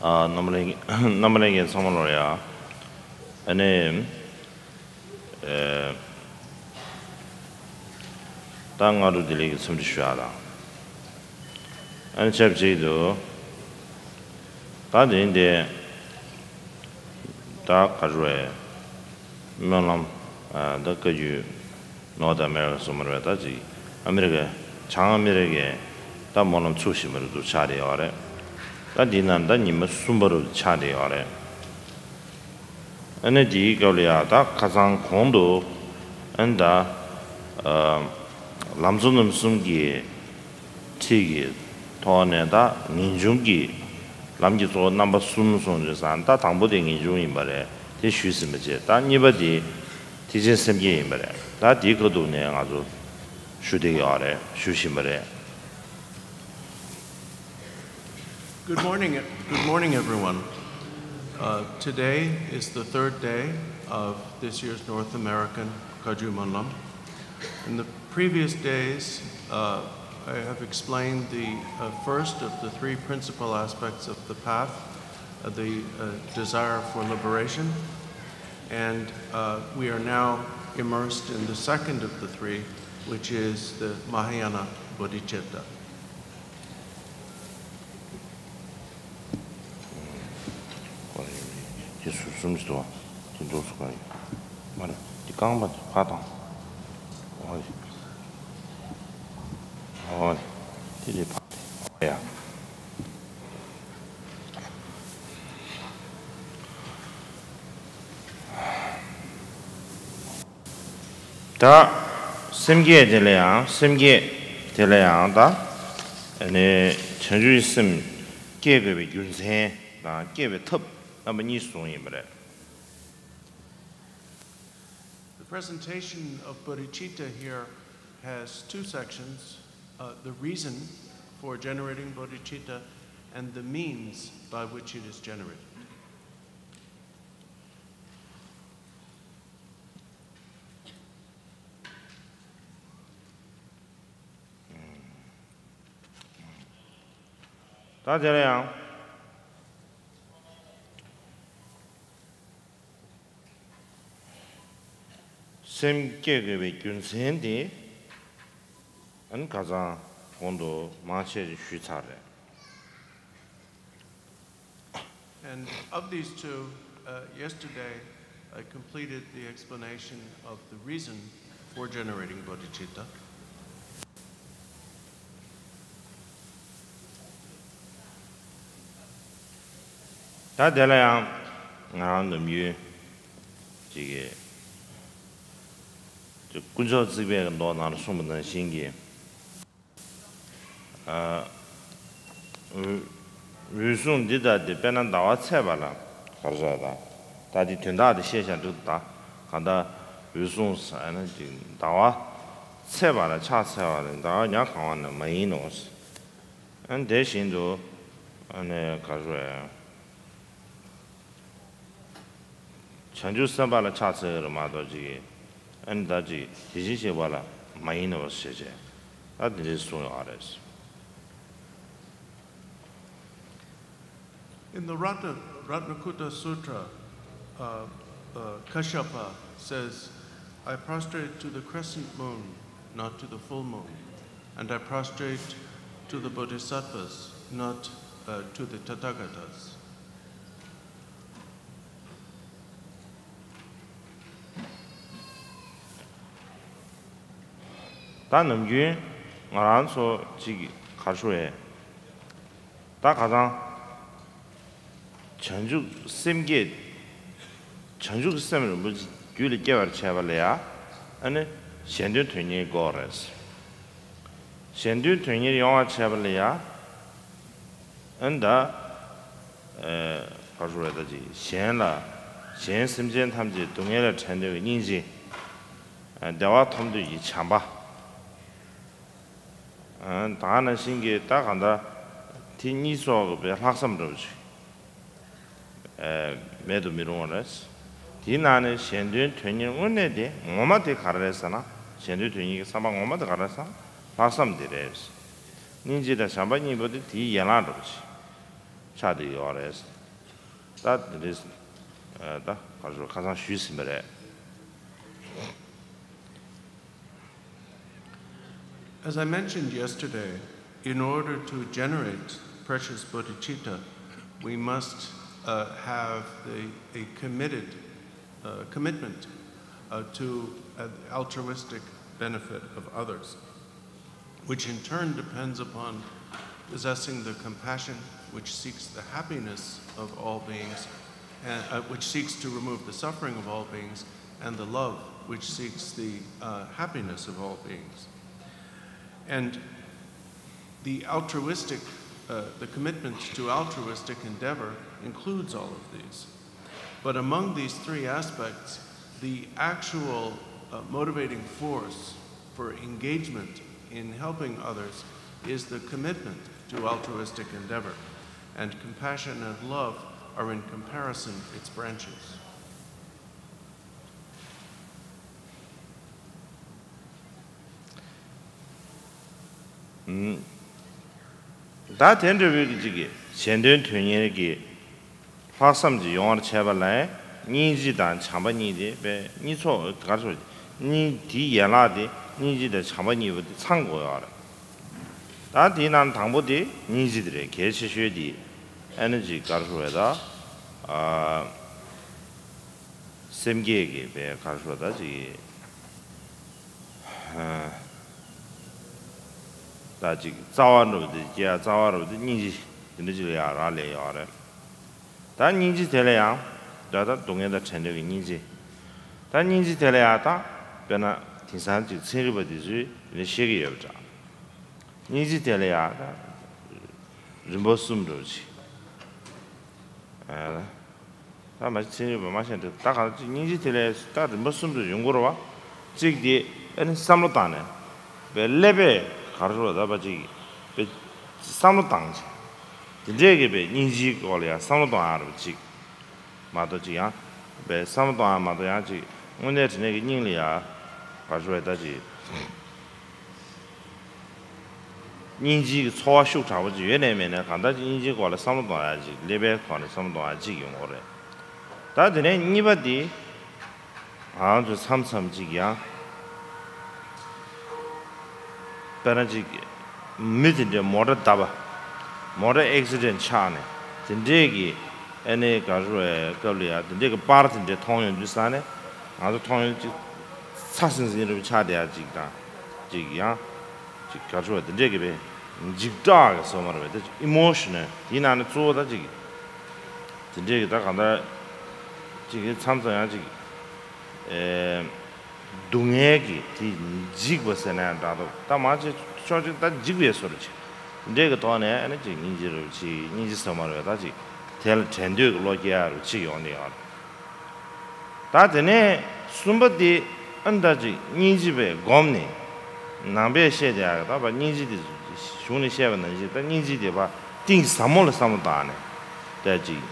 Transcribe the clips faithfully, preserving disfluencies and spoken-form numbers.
ཨ། རྣམ་པ་ལྷན་རྣམ་པ་ལྷན་རྒྱས་ཚང་མ་ལོར་ཡ། ཨ་ནི། ཨེ། ད་སྔ་དྲོ་བདེ་ལེགས་ཀྱི་འཚམས་འདྲི་ཞུ་ཡ་དང་། ཨ་ནི་ཆབས་ཅིག་ཏུ། ད་དེ་རིང་འདི། ད་ག་རེ་རེད། སྨོན་ལམ། ཨ། ད་བཀའ་བརྒྱུད། North America སོགས་མ་རེད་པས། ད་ཅིག་ཨ་མི་རི་ཀ། བྱང་ཨ་མི་རི་ཀའི་ད་སྨོན་ལམ་ཚུགས་བཞིན་པ་རེད་འདུག་ཆགས་བསྡད་ཡོད་རེད། ད་འདི་ནང་ད་ཉི་མ་གསུམ་པ་རུ་ཆགས་བསྡད་ཡོད་རེད། ཨ་ནི་དེའི་སྐབས་ལ་ཡ་ད་ཁ་སང་གོང་དུ་ཨ་ནི་ད། ཨ། ལམ་གཙོ་རྣམ་གསུམ་གྱི་ཁྲིད་ཀྱི་ཐོག་ནས་ད་ངེས་འབྱུང་གི་ལམ་གྱི་གཙོ་བོ་རྣམ་པ་གསུམ་གསུངས་བྱས་ཙང་ད་དང་པོ་དེ་ངེས་འབྱུང་ཡིན་པ་རེད། དེ་ཞུས་ཟིན་པ་བྱས། ད་གཉིས་པ་དེ་ཐེག་ཆེན་སེམས་བསྐྱེད་ཡིན་པ་རེད། ད་དེའི་ཁ་ཐུག་ནས་ང་ཚོ་ཞུ་བསྡད་ཡོད་རེད། ཞུ་བཞིན་པ་རེད། Good morning, good morning, everyone. Uh, today is the third day of this year's North American Kagyu Manlam. In the previous days, uh, I have explained the uh, first of the three principal aspects of the path, uh, the uh, desire for liberation. And uh, we are now immersed in the second of the three, which is the Mahayana Bodhicitta. དེ་ཟུར་གསུམ་ཞིག་འདུག་དེ་འདུག་སུ་ག་ཡོད། མ་རེད། དེ་རྐང་པ་དེ་ཕར་བཏང་། ཨོ་ཡ། ཨོ་ཡ། དེ་དེ་ཕར་དེ། ཨོ་ཡ། ད་སེམས་བསྐྱེད་དེ་ལ་ཡང་། སེམས་བསྐྱེད་དེ་ལ་ཡང་ད་ཨ་ནི་བྱང་ཆུབ་སེམས་བསྐྱེད་དགོས་པའི་རྒྱུ་མཚན་དང་བསྐྱེད་པའི་ཐབས་རྣམ་པ་གཉིས་གསུངས་ཡིན་པ་རེད། The presentation of bodhicitta here has two sections, uh, the reason for generating bodhicitta and the means by which it is generated. ད་དེ་ལ་ཡང་སེམས་བསྐྱེད་དགོས་པའི་རྒྱུ་མཚན་དེ་ཨ་ནི་ཁ་སང་གོང་དུ་མང་ཆེ་ཞིག་ཞུས་ཚར་རེད། And of these two, uh, yesterday I completed the explanation of the reason for generating bodhicitta. ད་དེ་ལ་ཡང་ང་རང་ནམ་རྒྱུན་ཅིག་གི་དཀོན་མཆོག་བརྩེགས་པའི་མདོ་ནང་ལ་གསུངས་པ་ནང་བཞིན་གྱི། ཨ། འོད་སྲུང་འདི་ལྟ་སྟེ། དཔེར་ན་ཟླ་བ་ཚེས་པ་ལ། ག་རེ་ཟེར་ད། ད་འདི་དོན་དག་དེ་བཤད་བཞག་འདུག་ད་གང་ལྟར་འོད་སྲུང་ཟེར་ན་ཅིག་ཟླ་བ་ཚེས་པ་ལ་ཕྱག་འཚལ་བ་ནི་ཟླ་བ་ཉ་གང་བ་ནི་མ་ཡིན་ནོ། ཨ་ནི་དེ་བཞིན་དུ་ཨ་ནི་ག་རེ་ཟེར། བྱང་ཆུབ་སེམས་དཔའ་ལ་ཕྱག་འཚལ་བ་རེད་མ་གཏོགས་ཅིག་ཨ་ནི་ད་ཅིག་དེ་བཞིན་གཤེགས་པ་ལ་མ་ཡིན་ནོ་ཞེས་བྱས། ད་དེ་འདྲས་གསུངས་ཡོད་རེད། In the Ratna, Ratnakutta Sutra, uh, uh, Kashyapa says, I prostrate to the crescent moon, not to the full moon, and I prostrate to the bodhisattvas, not uh, to the Tathagatas. ད་ནམ་རྒྱུན་ང་རང་ཚོ་གཅིག་ག་རེ་ཞུ་ཡས། ད་ཁ་སང་བྱང་ཆུབ་སེམས་བསྐྱེད། བྱང་ཆུབ་སེམས་རིན་པོ་ཆེ་རྒྱུད་ལ་སྐྱེ་བར་བྱེད་པ་ལ་ཡ། ཨ་ནི་གཞན་དོན་དོན་གཉེར་དགོས་རེད། གཞན་དོན་དོན་གཉེར་ཡོང་བར་བྱེད་པ་ལ་ཡ། ཨ་ནི་ད། ཨེ། ག་རེ་ཞུ་དགོས་རེད། ད་ཅིག་གཞན་ལ། གཞན་སེམས་ཅན་ཐམས་ཅད་སྡུག་བསྔལ་ལས་བྲལ་འདོད་ཀྱི་སྙིང་རྗེ། ཨ། བདེ་བ་ཐོབ་འདོད་ཀྱི་བྱམས་པ། ཨ། ད་ག་ནང་བཞིན་གྱི་ད་གང་ལྟར་དེ་གཉིས་སོགས་ཀྱི་ལྷག་བསམ་འདྲ་བོ་ཅིག་ཨེ། མེད་དུ་མི་རུང་བ་རེད། དེའི་ནང་ནས་གཞན་དོན་དོན་གཉེར་དངོས་གནས་དེ་ངོ་མ་དེ་ག་རེ་རེད་ཟེར་ན། གཞན་དོན་དོན་གཉེར་གྱི་བསམ་པ་ངོ་མ་དེ་ག་རེ་རེད་ཟེར་ན་ལྷག་བསམ་དེ་རེད། སྙིང་རྗེ་དང་བྱམས་པ་གཉིས་པོ་དེ་དེའི་ཡན་ལག་འདྲ་བོ་ཅིག་ཆགས་བསྡད་ཡོད་རེད། ད་དེ་འདྲའི་ད་ག་རེ་ཟེར་ཁ་སང་ཞུས་ཟིན་པ་རེད། As I mentioned yesterday, in order to generate precious bodhicitta, we must uh, have a, a committed uh, commitment uh, to uh, altruistic benefit of others, which in turn depends upon possessing the compassion which seeks the happiness of all beings, and, uh, which seeks to remove the suffering of all beings, and the love which seeks the uh, happiness of all beings. And the altruistic, uh, the commitment to altruistic endeavor includes all of these. But among these three aspects, the actual uh, motivating force for engagement in helping others is the commitment to altruistic endeavor, and compassion and love are in comparison its branches. ད་དེ་འདྲ་བའི་གི་གཅིག་གི་གཞན་དོན་དོན་གཉེར་གྱི་ལྷག་བསམ་གྱི་ཡོང་བར་བྱས་པ་ལ་སྙིང་རྗེ་དང་བྱམས་པ་གཉིས་དེ་དཔེ་གཉིས་ཚོགས་གར་སོ་གཉིས་དེའི་ཡན་ལག་དེ་སྙིང་རྗེ་དང་བྱམས་པ་གཉིས་པོ་དེ་ཚང་དགོས་ཡོད་རེད། ད་དེའི་ནང་དང་པོ་དེ་སྙིང་རྗེ་དེ་རེད། གལ་ཆེ་ཤོས་དེ་ཨ་ནི་གཅིག་གར་སོ་བས་ད་སེམས་བསྐྱེད་ཀྱི་དཔེ་གར་སོ་ད་གཅིག་ད་ཅིག་རྩ་བ་འགྲོ་བ་དེ་སྐྱེ་ཡ་རྩ་བ་འགྲོ་བ་དེ་སྙིང་རྗེ་དེ་འདྲ་ཅིག་ལ་ཡང་རག་ལས་ཡོད་རེད། ད་སྙིང་རྗེ་དེ་ལ་ཡང་ད་ལྟ་སྡུག་བསྔལ་དང་བྲལ་འདོད་ཀྱི་སྙིང་རྗེ། ད་སྙིང་རྗེ་དེ་ལ་ཡང་ད་དཔེར་ན་དེང་སང་ཅིག་ཚན་རིག་པ་དེ་ཚོས་དེ་འདྲ་བཤད་ཀྱི་ཡོད་པ་འདྲ། སྙིང་རྗེ་དེ་ལ་ཡང་ད་རིམ་པ་གསུམ་འགྲོ་བ་ཅིག་ད་མ་གཞི་ཚན་རིག་པས་མ་བཤད་འདྲ། ད་གང་ཅི་སྙིང་རྗེ་དེ་ལས་ད་རིམ་པ་གསུམ་དུ་ཡོང་གི་རེད་བ། གཅིག་དེ་ཨ་ནི་བསམ་བློ་བཏང་ནས་དཔེ་ཀླད་པས་ག་རེ་ཟེར་བ་ད་བ་གཅིག་དཔེ་བསམ་བློ་བཏང་བྱས། དེ་འདྲས་ཀྱི་དཔེ་སྙིང་རྗེའི་སྐོར་ལ་ཡང་བསམ་བློ་གཏོང་ཡག་རེད་བ་གཅིག་མ་གཏོགས་གཅིག་ཡང་དཔེ་བསམ་བློ་གཏོང་ཡག་མ་གཏོགས་ཡང་གཅིག་དངོས་གནས་དྲང་གནས་ཀྱི་སྙིང་ལ་ཡང་ག་རེ་ཟེར་བ་ད་གཅིག་སྙིང་རྗེའི་ཚོར་བ་ཤུགས་དྲག་པོ་ཅིག་ཡོད་ནའི་མེད་ནའི་གང་ལྟར་ཅིག་སྙིང་རྗེའི་སྐོར་ལ་བསམ་བློ་གཏོང་ཡག་ཅིག་ཀླད་པའི་ཐོག་ནས་བསམ་བློ་གཏོང་ཡག་ཅིག་ཡོང་གི་རེད། ད་དེ་ནས་གཉིས་པ་དེ་ང་ཚོ་མཚམས་མཚམས་ཅིག་ཡང་དཔེར་ན་ཅིག་མི་དེ་འདྲའི་མོ་ཊ་བརྡབས་པ། མོ་ཊ་ཨེག་སི་ཌེན་ཊི་ཆགས་ནས་དེ་འདྲས་ཀྱི་ཨ་ནི་ག་རེ་ཟེར་བའི་སྐབས་ལ་ཡང་དེ་འདྲས་ཀྱི་པར་དེ་འདྲས་མཐོང་ཡོང་དུས་ཙང་ནས་ང་ཚོ་མཐོང་ཡོང་ཅིག་ཚ་ཟིང་ཟིང་རུ་ཆགས་བསྡད་ཡག་ཅིག་དང་ཅིག་ཡང་། ཅིག་ག་རེ་ཟེར་བ་དེ་འདྲས་ཀྱི་དཔེ་འཇིགས་སྐྲག་གི་ཟེར་མ་རེད་པས། ད་ཅིག་ཨི་མོ་ཤི་ནལ་དེའི་ནང་ནས་གཙོ་བོ་ད་ཅིག་དེ་འདྲས་ཀྱི་ད་གང་ལྟར་ཅིག་གི་མཚམས་མཚམས་ཡང་ཅིག་ཨེ་སྡུག་བསྔལ་གྱི་དེ་འཇིགས་པ་ཟེར་ན་ཡང་འདྲ་འདུག་ད་མ་ཅིག་ཕྱོགས་གཅིག་ད་འཇིགས་པའི་བཟོ་འདྲ་ཅིག་དེ་འདྲས་ཀྱི་ཐོག་ནས་ཨ་ནི་ཅིག་སྙིང་རྗེ་རུ་ཅིག་སྙིང་རྗེ་ཟེར་མ་རེད་པས། ད་ཅིག་དེ་ལ་དྲན་འདོད་ཀྱི་བློ་སྐྱེ་ཡག་རུ་ཅིག་ཡོང་ནས་ཡོད་རེད། ད་དེ་ནས་གསུམ་པ་དེ་ཨ་ནི་ད་ཅིག་སྙིང་རྗེ་བས་བསྒོམས་ནས་ནང་པས་བཤད་བསྡད་ཡག་ད་བ་སྙིང་རྗེ་དེ་གཞུང་ནས་བཤད་པ་ནང་བཞིན་ད་སྙིང་རྗེ་དེ་བ་གཏིང་ཟབ་མོ་ལ་བསམ་བློ་བཏང་ནས་ད་ཅིག་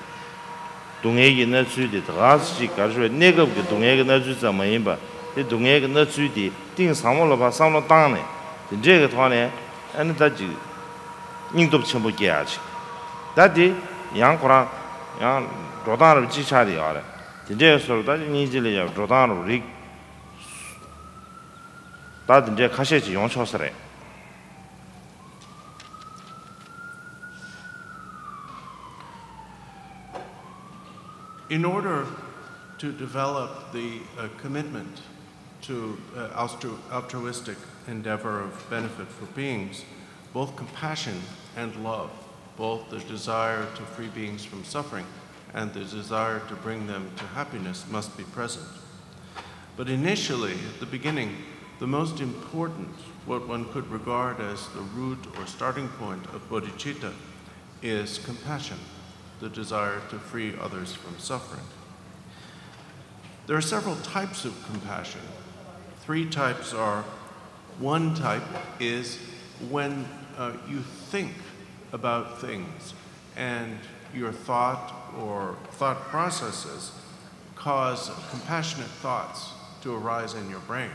སྡུག་བསྔལ་གྱི་གནས་ཚུལ་དེ་ད་ག་སེ་ཅིག་ག་རེ་ཞུ་བའི་གནས་སྐབས་ཀྱི་སྡུག་བསྔལ་གྱི་གནས་ཚུལ་ཙམ་མ་ཡིན་པ་དེ་སྡུག་བསྔལ་གྱི་གནས་ཚུལ་དེ་གཏིང་ཟབ་མོ་ལ་བ་བསམ་བློ་བཏང་ནས་དེ་འདྲས་ཀྱི་ཐོག་ནས་ཨ་ནི་ད་ཅིག་སྙིང་སྟོབས་ཆེན་པོ་སྐྱེ་ཡག་ཅིག་ད་དེ་ཡང་ཁོ་རང་ཡང་འགྲོ་སྟངས་རབ་ཅིག་ཆགས་བསྡད་ཡོད་རེད། དེ་འདྲའི་བཟོ་འདྲ་ད་སྙིང་རྗེ་ལ་ཡང་འགྲོ་སྟངས་རུ་རིགས་ད་དེ་འདྲའི་ཁ་ཤས་ཅིག་ཡོང་ཆོག་ས་རེད། In order to develop the uh, commitment to uh, altru- altruistic endeavor of benefit for beings, both compassion and love, both the desire to free beings from suffering and the desire to bring them to happiness must be present. But initially, at the beginning, the most important, what one could regard as the root or starting point of bodhicitta, is compassion, the desire to free others from suffering. There are several types of compassion. Three types are one type is when uh, you think about things and your thought or thought processes cause compassionate thoughts to arise in your brain.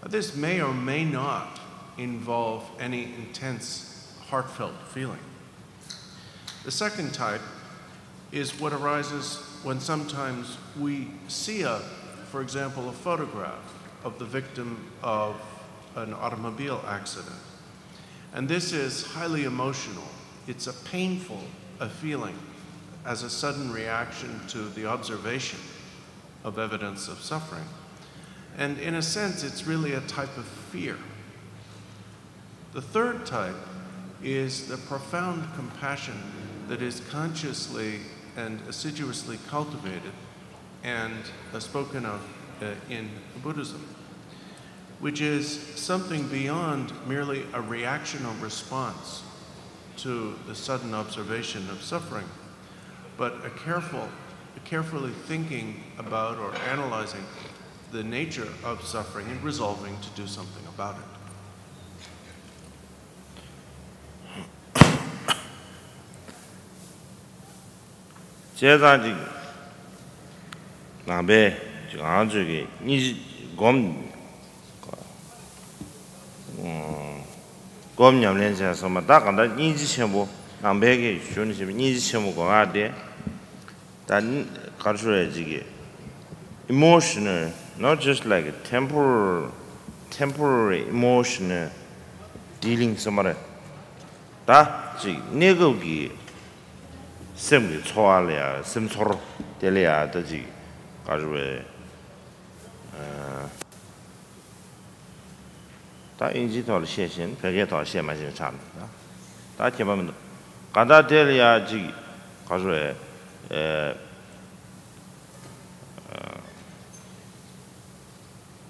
This may or may not involve any intense, heartfelt feeling. The second type is what arises when sometimes we see a, for example, a photograph of the victim of an automobile accident. And this is highly emotional. It's a painful a feeling as a sudden reaction to the observation of evidence of suffering. And in a sense, it's really a type of fear. The third type is the profound compassion that is consciously and assiduously cultivated and uh, spoken of uh, in Buddhism, which is something beyond merely a reactional response to the sudden observation of suffering, but a careful, a carefully thinking about or analyzing the nature of suffering and resolving to do something about it. བྱས་ཙང་ཅིག་ནང་པའི་ཅིག་ང་ཚོས་ཀྱི་སྙིང་རྗེ་སྒོམ། སྒོམ་ཉམས་ལེན་བྱས་སོང་བ་ད་གང་ལྟར་སྙིང་རྗེ་ཆེན་པོ་ནང་པའི་གི་གཞུང་ནས་བཤད་པའི་སྙིང་རྗེ་ཆེན་པོ་སྒོམ་ཡག་དེ། ད་ག་རེ་ཞུ་རེད་ཅིག་གི་emotional, not just like temporal, temporary emotional dealing ཟེར་མ་རེད། ད་ཅིག་གནས་སྐབས་ཀྱི་སེམས་ཀྱི་ཚོར་བ་ལ་ཡ་སེམས་ཚོར་དེ་ལ་ཡ་ད་ཅིག་ག་རེ་ཞུ་རེད། ད་དབྱིན་ཇིའི་ཐོག་ལ་བཤད་བཞིན་བོད་སྐད་ཐོག་ལ་བཤད་མ་བཞིན་ཆགས་འདུག་ད་ཁྱད་པར་མི་འདུག་ག་ད་དེ་ལ་ཡ་ཅིག་ག་རེ་ཞུ་རེད།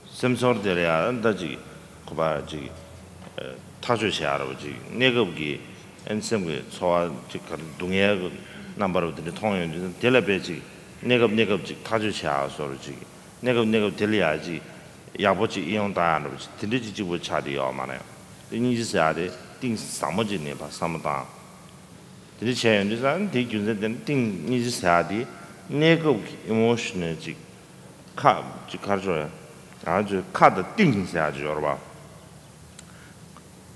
སེམས་ཚོར་དེ་ལ་ཡང་ད་ཅིག་ཁོ་པ་ཅིག་ཐག་གཅོད་བྱེད་ཡག་རེད་པ། ཅིག་གནས་སྐབས་ཀྱི་ཨན་སེམས་ཀྱི་ཚོར་བ་ཅིག་ག་རེ་སྡུག་བསྔལ་གྱི་རྣམ་པ་རུ་དེ་འདྲ་མཐོང་ཡོང་དུས་དེ་ལ་དཔེ་ཅིག་གནས་སྐབས་གནས་སྐབས་ཅིག་ཐག་གཅོད་བྱེད་ཡག་བཟོ་འདྲ་ཅིག་གནས་སྐབས་གནས་སྐབས་དེ་ལ་ཡང་ཅིག་ཡག་པོ་ཅིག་ཨེ་ཡོང་བཏང་ཡག་འདྲ་པོ་ཅིག་དེ་འདྲ་ཅིག་གཅིག་པོ་ཆགས་བསྡད་ཡོད་མ་རེད། དེ་སྙིང་རྗེ་ཟེར་ཡག་དེ་གཏིང་ཟབ་མོ་ཅིག་ནས་ཕར་བསམ་བློ་བཏང་། དེ་འདྲ་བྱས་ཡོང་དུས་ཙང་དེའི་རྒྱུ་མཚན་དེ་ནི་གཏིང་སྙིང་རྗེ་ཟེར་ཡག་དེ་གནས་སྐབས་ཀྱི་ཨི་མོ་ཤི་ནལ་ཅིག་ཁ་ཅིག་ག་རེ་ཞུ་རེད། ང་ཚོའི་ཁ་དང་གཏིང་ཟེར་ཡག་ཅིག་ཡོད་རེད་པ།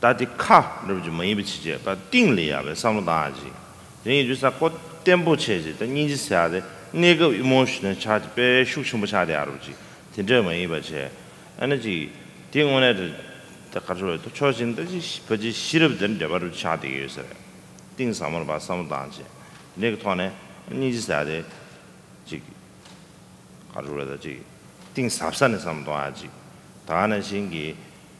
ད་དེ་ཁ་འདྲ་པོ་ཅིག་མ་ཡིན་པ་ཅིག་བྱས་ད་གཏིང་ལ་ཡ་བའི་བསམ་བློ་བཏང་ཡག་ཅིག་དེ་ཡིན་དུས་ཙང་ཁོ་བརྟན་པོ་བྱས་ཅིག་ད་སྙིང་རྗེ་ཟེར་ཡག་དེ་གནས་སྐབས་ཨི་མོ་ཤི་ནལ་ཆགས་ཅིག་དཔེ་ཤུགས་ཆེན་པོ་ཆགས་བསྡད་ཡག་འདྲ་པོ་ཅིག་དེ་འདྲ་མ་ཡིན་པ་བྱས། ཨ་ནི་ཅིག་དེ་དངོས་གནས་དེ་ད་ག་རེ་ཞུ་རེད། ད་ཕྱོགས་གཅིག་ནས་ད་ཅིག་ཕལ་ཆེར་ཤེས་རབ་དེ་འདྲ་པོ་ཆགས་བསྡད་ཀྱི་ཡོད་ས་རེད། གཏིང་ཟབ་མོ་ལ་ཕར་བསམ་བློ་བཏང་བྱས་དེ་འདྲའི་ཐོག་ནས་སྙིང་རྗེ་ཟེར་ཡག་དེ་ཅིག་ག་རེ་ཞུ་རེད། ད་ཅིག་གཏིང་ཟབ་ས་ནས་བསམ་བློ་གཏོང་ཡག་ཅིག་ད་ག་ནང་བཞིན་གྱི་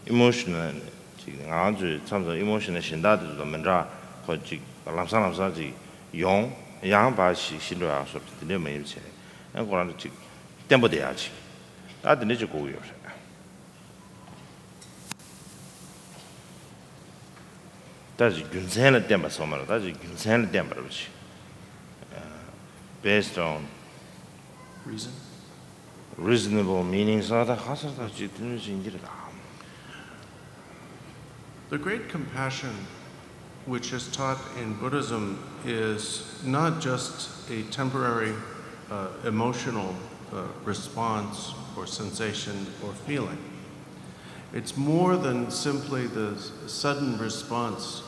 ཨི་མོ་ཤི་ནལ་ཅིག་ང་ཚོའི་མཚམས་མཚམས་ཨི་མོ་ཤི་ནལ་གཞན་དག་དེ་ཚོ་དང་མི་འདྲ། ཁོ་ཅིག་ལམ་སང་ལམ་སང་ཅིག་ཡོང་ཡང་བ་ཞིག་ཤི་འགྲོ་ཡག་བཟོ་འདྲ་དེ་འདྲ་མ་ཡིན་པ་བྱས་ཨ་ཁོ་རང་ཅིག་བརྟན་པོ་བསྡད་ཡག་ཅིག་ད་དེ་འདྲ་ཅིག་དགོས་ཀྱི་ཡོད་རེད། ད་ཅིག་རྒྱུ་མཚན་ལ་བརྟེན་པ་སོང་མ་རེད། ད་ཅིག་རྒྱུ་མཚན་ལ་བརྟེན་པ་རེད་པ་ཅིག Based on reason. Reasonable meaning ཟེར་ད་ག་ཟེར་ད་ཅིག་དེ་འདྲ་ཅིག་འདི་རེད་ད། The great compassion which is taught in Buddhism is not just a temporary uh, emotional uh, response or sensation or feeling. It's more than simply the sudden response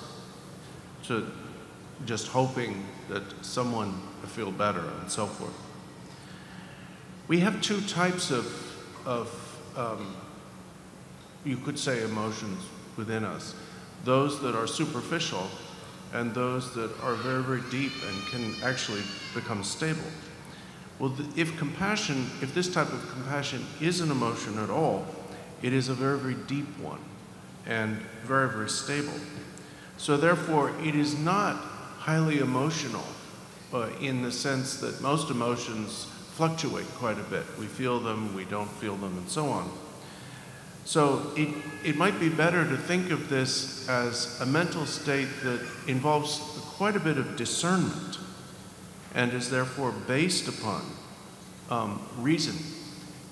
to just hoping that someone will feel better and so forth. We have two types of, of um, you could say, emotions within us, those that are superficial and those that are very, very deep and can actually become stable. Well, if compassion, if this type of compassion is an emotion at all, it is a very, very deep one and very, very stable. So, therefore, it is not highly emotional uh, in the sense that most emotions fluctuate quite a bit. We feel them, we don't feel them, and so on. So it, it might be better to think of this as a mental state that involves quite a bit of discernment and is therefore based upon um, reason,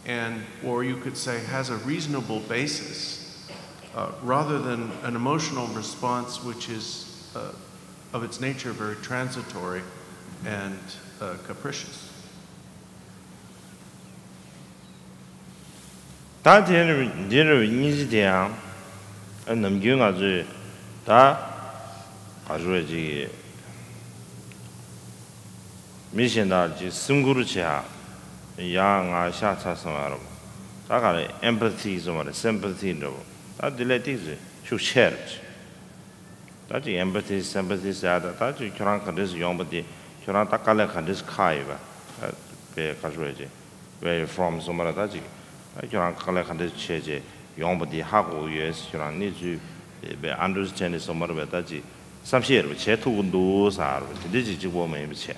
and or you could say has a reasonable basis, uh, rather than an emotional response which is uh, of its nature very transitory and uh, capricious. ད་དེ་འདི་རུ་སྙིང་རྗེ་དེ་ཡང་ནམ་རྒྱུན་ང་ཚོས་ད་ག་རེ་ཅིག་ མི་གཞན་དག་ཅིག་སེམས་ཁུར་བྱེད་ཡ། ཡ་ང་ཤ་ཚ་སོང་བ་རེད། ད་ག་རེ་ཨེམ་པ་ཐི་སོང་བ་རེད། སེམ་པ་ཐི་འདྲ་བོ། ད་དེ་ལས་ཏིག་ཙམ་ཤུགས་ཆེ་རེད། ད་ཅིག་ཨེམ་པ་ཐི་སེམ་པ་ཐི་ཟེར་ཡ་ད། ད་ཅིག་ཁྱོད་རང་ག་འདྲས་སུ་ཡོང་པ་དེ། ཁྱོད་རང་ད་དཀའ་ལས་ག་འདྲས་སུ་ཁག་ཡོད་པ། ད་དཔེ་ག་རེ་ཟེར་ཅིག Where you from སོང་བ་རེད། ད་ཅིག་ད་ཁྱོད་རང་དཀའ་ལས་ག་འདྲས་བྱས་བྱས་ཡོང་པ་འདི་ཧ་གོ་གི་ཡོད། ཁྱོད་རང་གནས་ཚུལ་དཔེ་ཨན་ཌར་སི་ཊེན་ཌིང་སོང་བ་རེད་པས། ད་ཅིག་བསམ་ཤེས་རེད་པ། བྱེད་ཐུབ་ཀྱི་འདུག་ཟེར་བ་དེ་འདྲས་ཅིག་གཅིག་པོ་མ་ཡིན་པ་བྱས།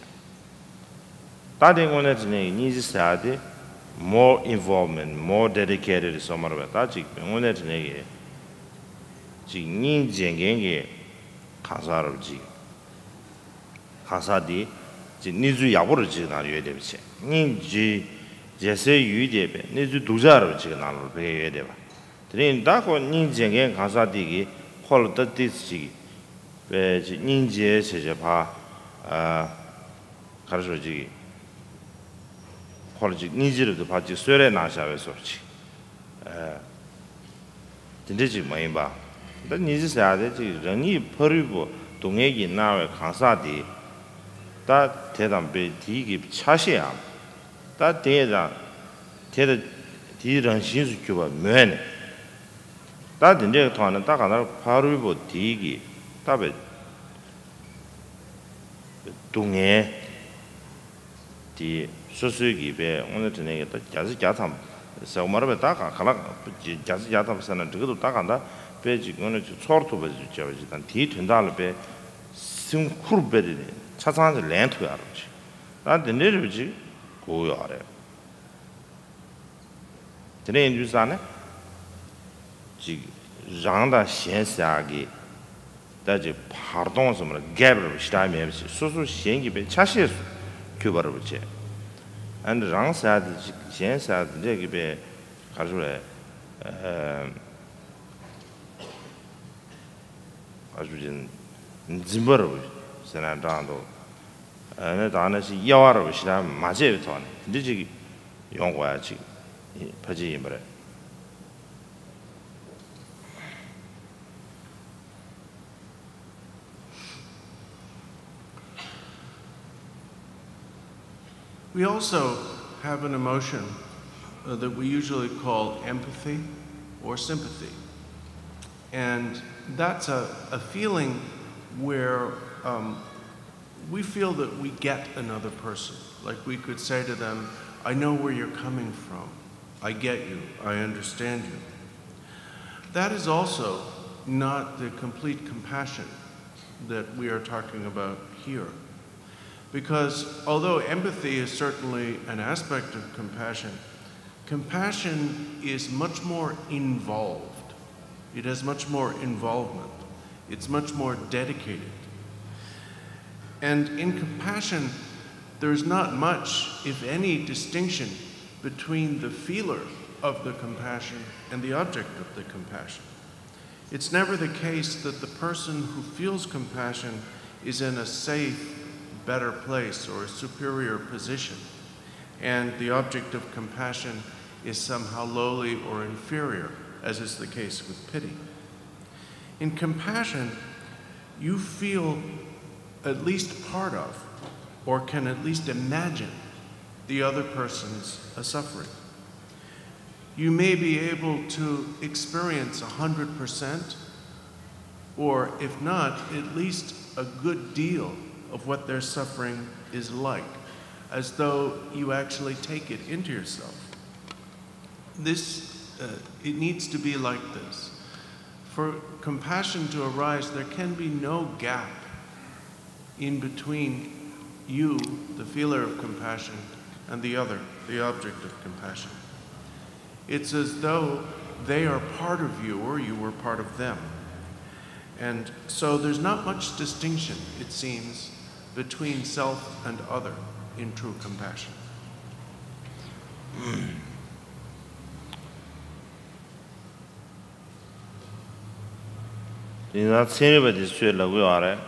ད་དེ་དངོས་གནས་དྲང་གནས་ཀྱི་སྙིང་རྗེ་ཟེར་ཡ་དེ། more involvement, more dedicated སོང་བ་རེད་པས། ད་ཅིག་དངོས་གནས་དྲང་གནས་ཀྱི་ཅིག་སྙིང་རྗེ་མཁན་གྱི་གང་ཟག་རེད་པ་ཅིག་གང་ཟག་འདི་ཅིག་གནས་ཚུལ་ཡག་པོ་རུ་ཅིག་ནང་ཡོད་བསྡད་པ་བྱས། སྙིང་རྗེ་རྗེ་སའི་ཡུལ་བསྡད་པའི་གནས་ཚུལ་སྡུག་ཅག་རུ་ཅིག་ནང་ལ་ཕ་གི་ཡོད་བསྡད་པ། དེ་རིང་ད་ཁོ་སྙིང་རྗེ་མཁན་གང་ཟག་འདི་གིས་ཁོ་ལ་ད་ཏིག་ཙམ་ཅིག་པའི་ཅིག་སྙིང་རྗེ་བྱས་བྱས་ཕ། ཨ། ག་རེ་ཟེར་ཅིག་ཁོ་ལ་ཅིག་སྙིང་རྗེ་རུ་དུ་ཕ་ཅིག་གསོལ་རས་གནང་བཞག་པའི་བཟོ་ཅིག་ཨ། དེ་འདྲ་ཅིག་མ་ཡིན་པ། ད་སྙིང་རྗེ་ཟེར་ཡ་དེ་ཅིག་རང་ཉིད་ཕ་རོལ་པོ་སྡུག་བསྔལ་གྱིས་མནར་བའི་གང་ཟག་དེ། ད་དེ་དང་དཔེ་དེའི་གི་ཆ་ཤས་འམ། ད་དེ་དང་དེ་དང་དེའི་རང་བཞིན་དུ་གྱུར་པ་མོས་ནས། ད་དེ་འདྲའི་ཐོག་ནས་ད་གང་ལྟར་ཕ་རོལ་པོ་དེའི་གི་ད་དཔེ། སྡུག་བསྔལ་དེ་སོ་སོའི་གི་དཔེ་དངོས་གནས་དྲང་གནས་ཀྱི་ད་བརྒྱ་ཆ་བརྒྱ་ཐམ་ཟེར་བ་མ་རེད་པས། ད་ག་ག་ལ་བརྒྱ་ཆ་བརྒྱ་ཐམ་ཟེར་ན་འགྲིག་གི་འདུག་ད་གང་ལྟར་དཔེ་ཅིག་དངོས་གནས་ཅིག་ཚོར་ཐུབ་པ་ཅིག་བྱས་པ་ཅིག་དང་། དེའི་དོན་དག་ལ་དཔེ་སེམས་ཁུར་དཔེ་དེ་ཆ་ཚང་ཅིག་ལེན་ཐུབ་ཡག་རེད་པ་ཅིག་ད་དེ་འདྲའི་རེད་པ་ཅིག་དགོས་ཡོད་རེད། དེ་འདྲ་ཡིན་དུས་ཙང་ནས་ཅིག་རང་དང་གཞན་ཟེར་ཡག་གི་ད་ཅིག་བར་སྟོང་ཟེར་མ་རེད། གེབ་རེད་པ་ཞེ་དྲག་མེད་པ་ཞིག་སོ་སོ་གཞན་གྱི་དཔེ་ཆ་ཤས་སུ་གྱུར་པ་རེད་པ་བྱས། ཨ་ནི་རང་ཟེར་ཡག་དེ་ཅིག་གཞན་ཟེར་ཡག་དེ་འདྲས་ཀྱི་དཔེ་ག་རེ་ཟེར་དགོས་རེད། ཨ། ཨ་ཞུ་ཅན། འཛིན་པ་རུ་ཟེར་ན་འདྲ་འདུག་ཨ་ནི་ད་ནི་ཞིག་དབྱེ་བ་རུ་ཞེ་དྲག་མ་བྱས་པའི་ཐོག་ནས་དེ་འདྲ་ཅིག་ཡོང་དགོས་ཡ་ཅིག་ཕལ་ཆེར་ཡིན་པ་རེད། We also have an emotion uh, that we usually call empathy or sympathy. And that's a, a feeling where um, we feel that we get another person. Like we could say to them, I know where you're coming from. I get you. I understand you. That is also not the complete compassion that we are talking about here. Because although empathy is certainly an aspect of compassion, compassion is much more involved. It has much more involvement. It's much more dedicated. And in compassion, there's not much, if any, distinction between the feeler of the compassion and the object of the compassion. It's never the case that the person who feels compassion is in a safe, better place or a superior position, and the object of compassion is somehow lowly or inferior, as is the case with pity. In compassion, you feel at least part of, or can at least imagine, the other person's uh, suffering. You may be able to experience one hundred percent, or if not, at least a good deal of what their suffering is like, as though you actually take it into yourself. This, uh, it needs to be like this. For compassion to arise, there can be no gap in between you, the feeler of compassion, and the other, the object of compassion. It's as though they are part of you or you were part of them. And so there's not much distinction, it seems, between self and other in true compassion. དེ་ན་ཚན་རིག་པ་དེ་ཚོས་ལབ་ཀྱི་ཡོད་རེད།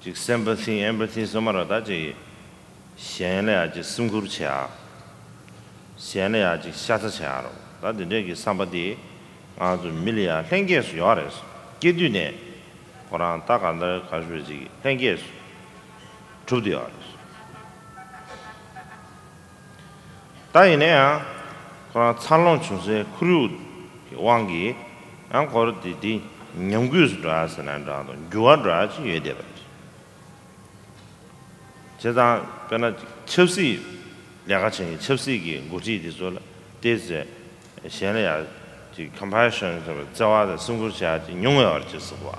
ཅིག་སེམ་པ་ཐི་ཨེམ་པ་ཐི་སོ་མ་ར་ད་ཅིག་གཞན་ལ་ཡ་ཅིག་སེམས་ཁུར་བྱེད་ཡ། གཞན་ལ་ཡ་ཅིག་ཤ་ཚ་བྱེད་ཡ་རོ། ད་དེ་འདྲས་ཀྱི་བསམ་པ་དེ་ང་ཚོ་མི་ལ་ཡ་ལྷན་སྐྱེས་སུ་ཡོད་རེད། སྐྱེ་དུས་ནས་ཁོ་རང་ད་ག་འདྲ་ག་ཞུ་ཅིག་ལྷན་སྐྱེས་སུ་གྲུབ་བསྡད་ཡོད་རེད། ད་ཡིན་ན་ཡང་ཁོ་རང་འཚར་ལོངས་བྱུང་སའི་ཁོར་ཡུག་གི་དབང་གིས་ཡང་ཁོ་རང་དེ་དེ་ཉམས་རྒུད་སུ་འགྲོ་ཡ་ཟེར་ན་འདྲ་དང་འགྱུར་བ་འགྲོ་ཡ་ཅིག་ཡོད་བསྡད་པ་རེད། བྱས་ཙང་དཔེར་ན་ཆབ་སྲིད་ལས་ཀ་བྱེད་མཁན་ཆབ་སྲིད་ཀྱི་འགོ་ཁྲིད་དེ་ཚོ་ལ་བལྟས་ཚེ་གཞན་ལ་ཡ་ཅིག་compassion ཟེར་བའི་བརྩེ་བ་དང་སེམས་ཁུར་བྱེད་ཡ་ཅིག་ཉུང་ངེ་བར་བྱེད་སྲིད་པ།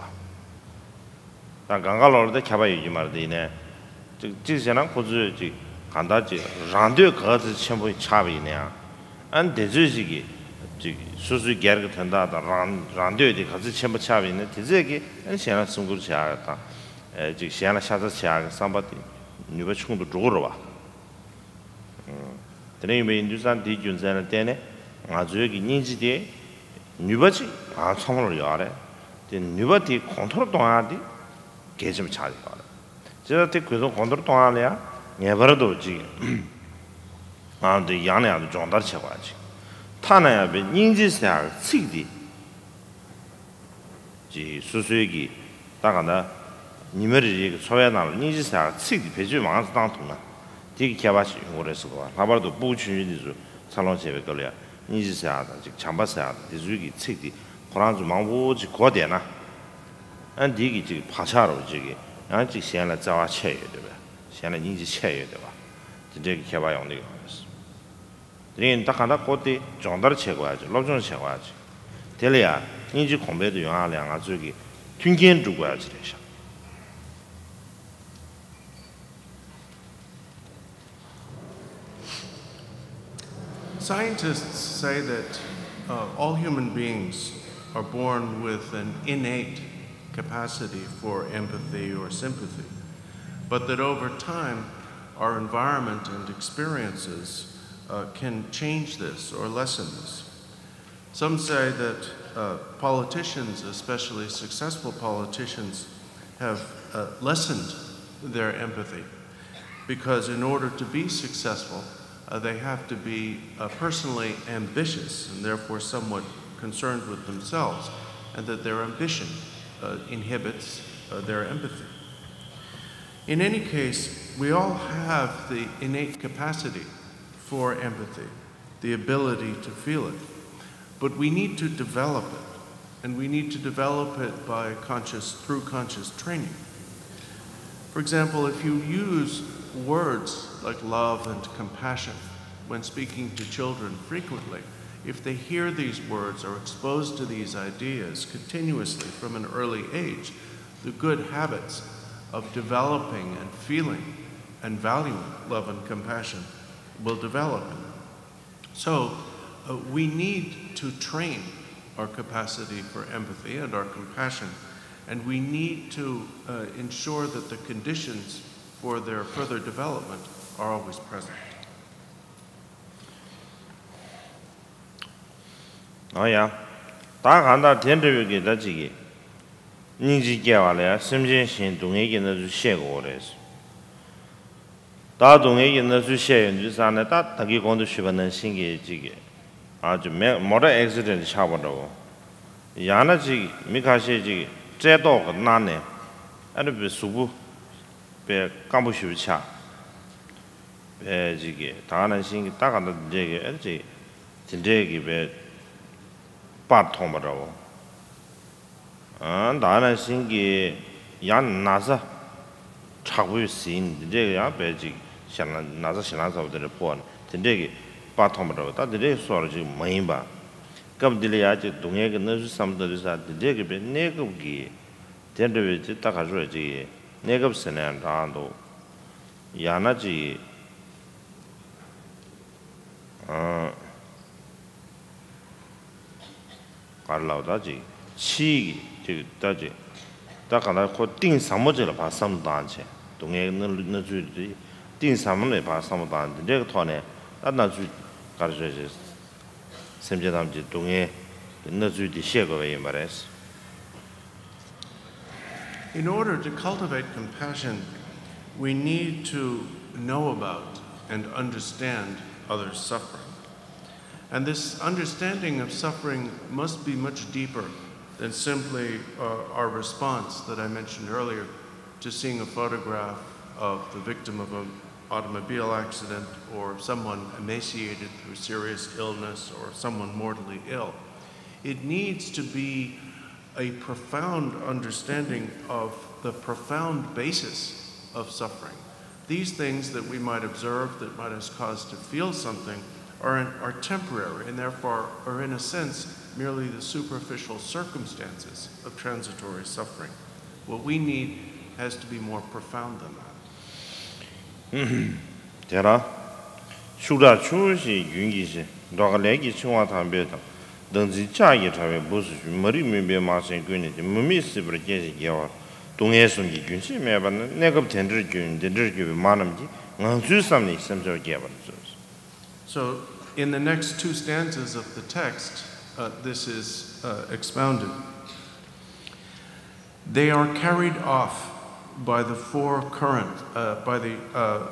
ད་གང་ག་ལོར་དེ་ཁྱབ་པ་ཡོད་ཀྱི་མ་རེད་དེ་ཡིན་ནའི། ཅིག་ཅིག་བྱས་ན་ཁོ་ཚོས་ཅིག་གང་ལྟར་ཅིག་རང་འདོད་ག་ཚོད་ཆེན་པོ་ཆགས་པ་ཡིན་ན་ཡང་། ཨ་ནི་དེ་ཚོས་ཅིག་གིས་ཅིག་སོ་སོའི་སྒེར་གྱི་དོན་དག་དང་རང་རང་འདོད་དེ་ག་ཚོད་ཆེན་པོ་ཆགས་པ་ཡིན་ན་དེ་ཚོས་ཀྱིས་ཨ་ནི་གཞན་ལ་སེམས་ཁུར་བྱེད་ཡ་དང་། ཨེ་ཅིག་གཞན་ལ་ཤ་ཚ་བྱེད་ཡ་གི་བསམ་པ་དེ་ནུས་པ་ཆུང་དུ་འགྲོ་གི་རེད་བ། དེ་འདྲ་ཡིན་པ་ཡིན་དུས་ཙང་དེའི་རྒྱུ་མཚན་ལ་བརྟེན་ནས་ང་ཚོའི་གི་སྙིང་རྗེ་དེ་ནུས་པ་ཅིག་ང་ཚང་མ་ལ་ཡོད་རེད། དེ་ནུས་པ་དེ་གོང་མཐོར་གཏོང་ཡ་དེ་གལ་ཆེན་པོ་ཆགས་ཡོད་རེད། བྱས་ཙང་དེ་གོ་མཐོར་གཏོང་ཡ་ལ་ཡང་ངེས་པར་དུ་ཅིག་ང་དེ་ཡང་ནས་ཡང་དུ་སྦྱོང་བརྡར་བྱེད་དགོས་ཡ་ཅིག་ཐ་ན་ཡང་པའི་སྙིང་རྗེ་ཟེར་ཡ་གི་ཚིག་དེ། ཅིག་སོ་སོའི་གི་ད་ག་ད་ཉི་མ་རེ་རེ་གི་འཚོ་བའི་ནང་ལ་སྙིང་རྗེ་ཟེར་ཡག་ཚིག་དེ་བེད་སྤྱོད་མང་ཙམ་བཏང་ཐུབ་ན་དེ་གི་ཁྱད་པར་ཞིག་ཡོང་གི་རེད་ཟེར་གོ། ལྷག་པར་དུ་ཕྲུ་གུ་ཆུང་ཆུང་འདི་ཚོ་འཚར་ལོངས་བྱེད་པའི་སྐབས་ལ་ཡང་སྙིང་རྗེ་ཟེར་ཡག་དང་ཅིག་བྱམས་པ་ཟེར་ཡག་དང་དེ་ཚོའི་གི་ཚིག་དེ་ཁོ་རང་ཚོ་མང་པོ་ཅིག་གོ་བསྡད་ན། ཨ་འདི་གི་ཅིག་བག་ཆགས་རོ་ཅིག་གི་ཡང་ཅིག་གཞན་ལ་བརྩེ་བ་ཆེ་ཡོད་འདོད་པས། གཞན་ལ་སྙིང་རྗེ་ཆེ་ཡོད་འདོད་པ། དེ་འདྲའི་གི་ཁྱད་པར་ཡོང་གི་ཡོད་རེད། དེ་རིང་ད་ག་འདྲ་ཀོ་དེ་སྦྱོང་བརྡར་བྱེད་དགོས་ཡ་ཅིག་སློབ་སྦྱོང་བྱེད་དགོས་ཡ་ཅིག་དེ་ལ་ཡ་སྙིང་རྗེ་གོང་འཕེལ་དུ་ཡོང་ཡ་ལ་ཡ་ང་ཚོས་ཀྱི་མཐུན་རྐྱེན་སྒྲུབ་དགོས་ཡ་ཅིག་རེད་ཤག Scientists say that uh, all human beings are born with an innate capacity for empathy or sympathy, but that over time, our environment and experiences uh, can change this or lessen this. Some say that uh, politicians, especially successful politicians, have uh, lessened their empathy because, in order to be successful, uh, they have to be uh, personally ambitious and therefore somewhat concerned with themselves, and that their ambition uh, inhibits uh, their empathy. In any case, we all have the innate capacity for empathy, the ability to feel it. But we need to develop it, and we need to develop it by conscious, through conscious training. For example, if you use words like love and compassion when speaking to children frequently, if they hear these words, are exposed to these ideas continuously from an early age, the good habits of developing and feeling and valuing love and compassion will develop. So uh, we need to train our capacity for empathy and our compassion, and we need to uh, ensure that the conditions for their further development are always present. ཨོ་ཡ། ད་གང་ལྟར་དེ་འདྲ་བའི་གི་ད་ཅིག་གི་སྙིང་རྗེ་སྐྱེ་བ་ལ་ཡང་སེམས་ཅན་གཞན་སྡུག་བསྔལ་གྱི་གནས་ཚུལ་ཤེས་དགོས་རེད། ད་སྡུག་བསྔལ་གྱི་གནས་ཚུལ་བཤད་ཡོང་དུས་ཙང་ནས་ད་ད་གིན་གོང་དུ་ཞུས་པ་ནང་བཞིན་གྱི་ཅིག་གི་ཨ་ཅིག་མེ་མོ་ཊ་ཨེག་སི་ཌེན་ཊི་ཆགས་པ་འདྲ་བོ། ཡང་ན་ཅིག་མི་ཁ་ཤས་ཅིག་བཀྲེས་ལྟོགས་ཀྱིས་མནར་ནས་ཨ་ནི་བའི་གཟུགས་པོ་བའི་སྐམ་པོ་ཞེ་པོ་ཆགས། བའི་ཅིག་གི་ད་ག་ནང་བཞིན་གྱི་ད་ག་ད་འདྲས་ཀྱི་ཨ་ཅིག་དེ་འདྲས་ཀྱི་བའི་པར་མཐོང་པ་འདྲ་བོ། ཨ་ད་ནང་བཞིན་གྱི་ཡང་ན་ཚ་དྲག་པོས་ཟིན་འདི་འདྲས་ཀྱི་ཡང་བས་ཅིག་ཞེ་ན་ན་ཚ་ཞེ་ན་ཚ་བོ་དེ་འདྲས་ཕོག་ནས་དེ་འདྲས་ཀྱི་པར་མཐོང་པ་འདྲ་བོ་ད་འདི་འདྲས་སོགས་ཅིག་མ་ཡིན་པ། སྐབས་འདི་ལ་ཡང་ཅིག་སྡུག་བསྔལ་གྱི་གནས་ཚུལ་བསམ་བློ་བཏང་དུས་ས་འདི་འདྲས་ཀྱི་བའི་གནས་སྐབས་ཀྱི་དེ་འདྲ་བའི་ཅིག་ད་ག་ཚོད་ཅིག་གནས་སྐབས་ཟེར་ནའང་འདྲ་འདུག་ཡང་ན་ཅིག་ཨ། ག་རེ་ལབ་ད་ཅིག་ཕྱིའི་གི་ཅིག་ད་ཅིག་ད་ག་ལ་ཁོ་གཏིང་ཟབ་མོ་ཅིག་ལ་ཕར་བསམ་བློ་བཏང་བྱས་སྡུག་བསྔལ་གྱི་གནས་ཚུལ་དེ་གཏིང་ཟབ་མོ་ལ་ཕར་བསམ་བློ་བཏང་འདི་འདྲའི་གི་ཐོག་ནས་ད་གནས་ཚུལ་ག་རེ་ཟེར་ཅིག་སེམས་ཅན་ཐམས་ཅད་སྡུག་བསྔལ་གྱི་གནས་ཚུལ་འདི་ཤེས་དགོས་པ་ཡིན་པ་རེད། In order to cultivate compassion, we need to know about and understand others' suffering. And this understanding of suffering must be much deeper than simply uh, our response that I mentioned earlier to seeing a photograph of the victim of an automobile accident or someone emaciated through serious illness or someone mortally ill. It needs to be a profound understanding of the profound basis of suffering. These things that we might observe that might cause us to feel something are, are temporary and therefore are, in a sense, merely the superficial circumstances of transitory suffering. What we need has to be more profound than that. དེ་ལ་ཤུགས་དྲག་ཆུ་བོ་བཞིན་རྒྱུན་གྱིས་ཞེས། འགྲོ་ཁ་ལས་ཀྱི་འཆིང་བ་དམ་པོས་དང་། བདག་འཛིན་ལྕགས་ཀྱི་དྲ་བས་སྦུབས་སུ་ཞུན། མ་རིག་མུན་པའི་མར་ཆེན་ཀུན་ནས་ཀྱང་། མུ་མེད་སྲིད་པར་སྐྱེ་ཞིང་རྒྱས་པ། སྡུག་བསྔལ་གསུམ་གྱི་རྒྱུན་ཆད་མེད་པ་ན། གནས་སྐབས་དེ་འདྲར་གྱུར་འདི་འདྲར་གྱུར་པའི་མ་རྣམས་ཀྱིས། ངང་ཚུལ་བསམ་ནས་སེམས་ཤོར་སྐྱེས་པར་མཛོད། So, in the next two stanzas of the text, uh, this is uh, expounded. They are carried off by the four current, uh, by the uh,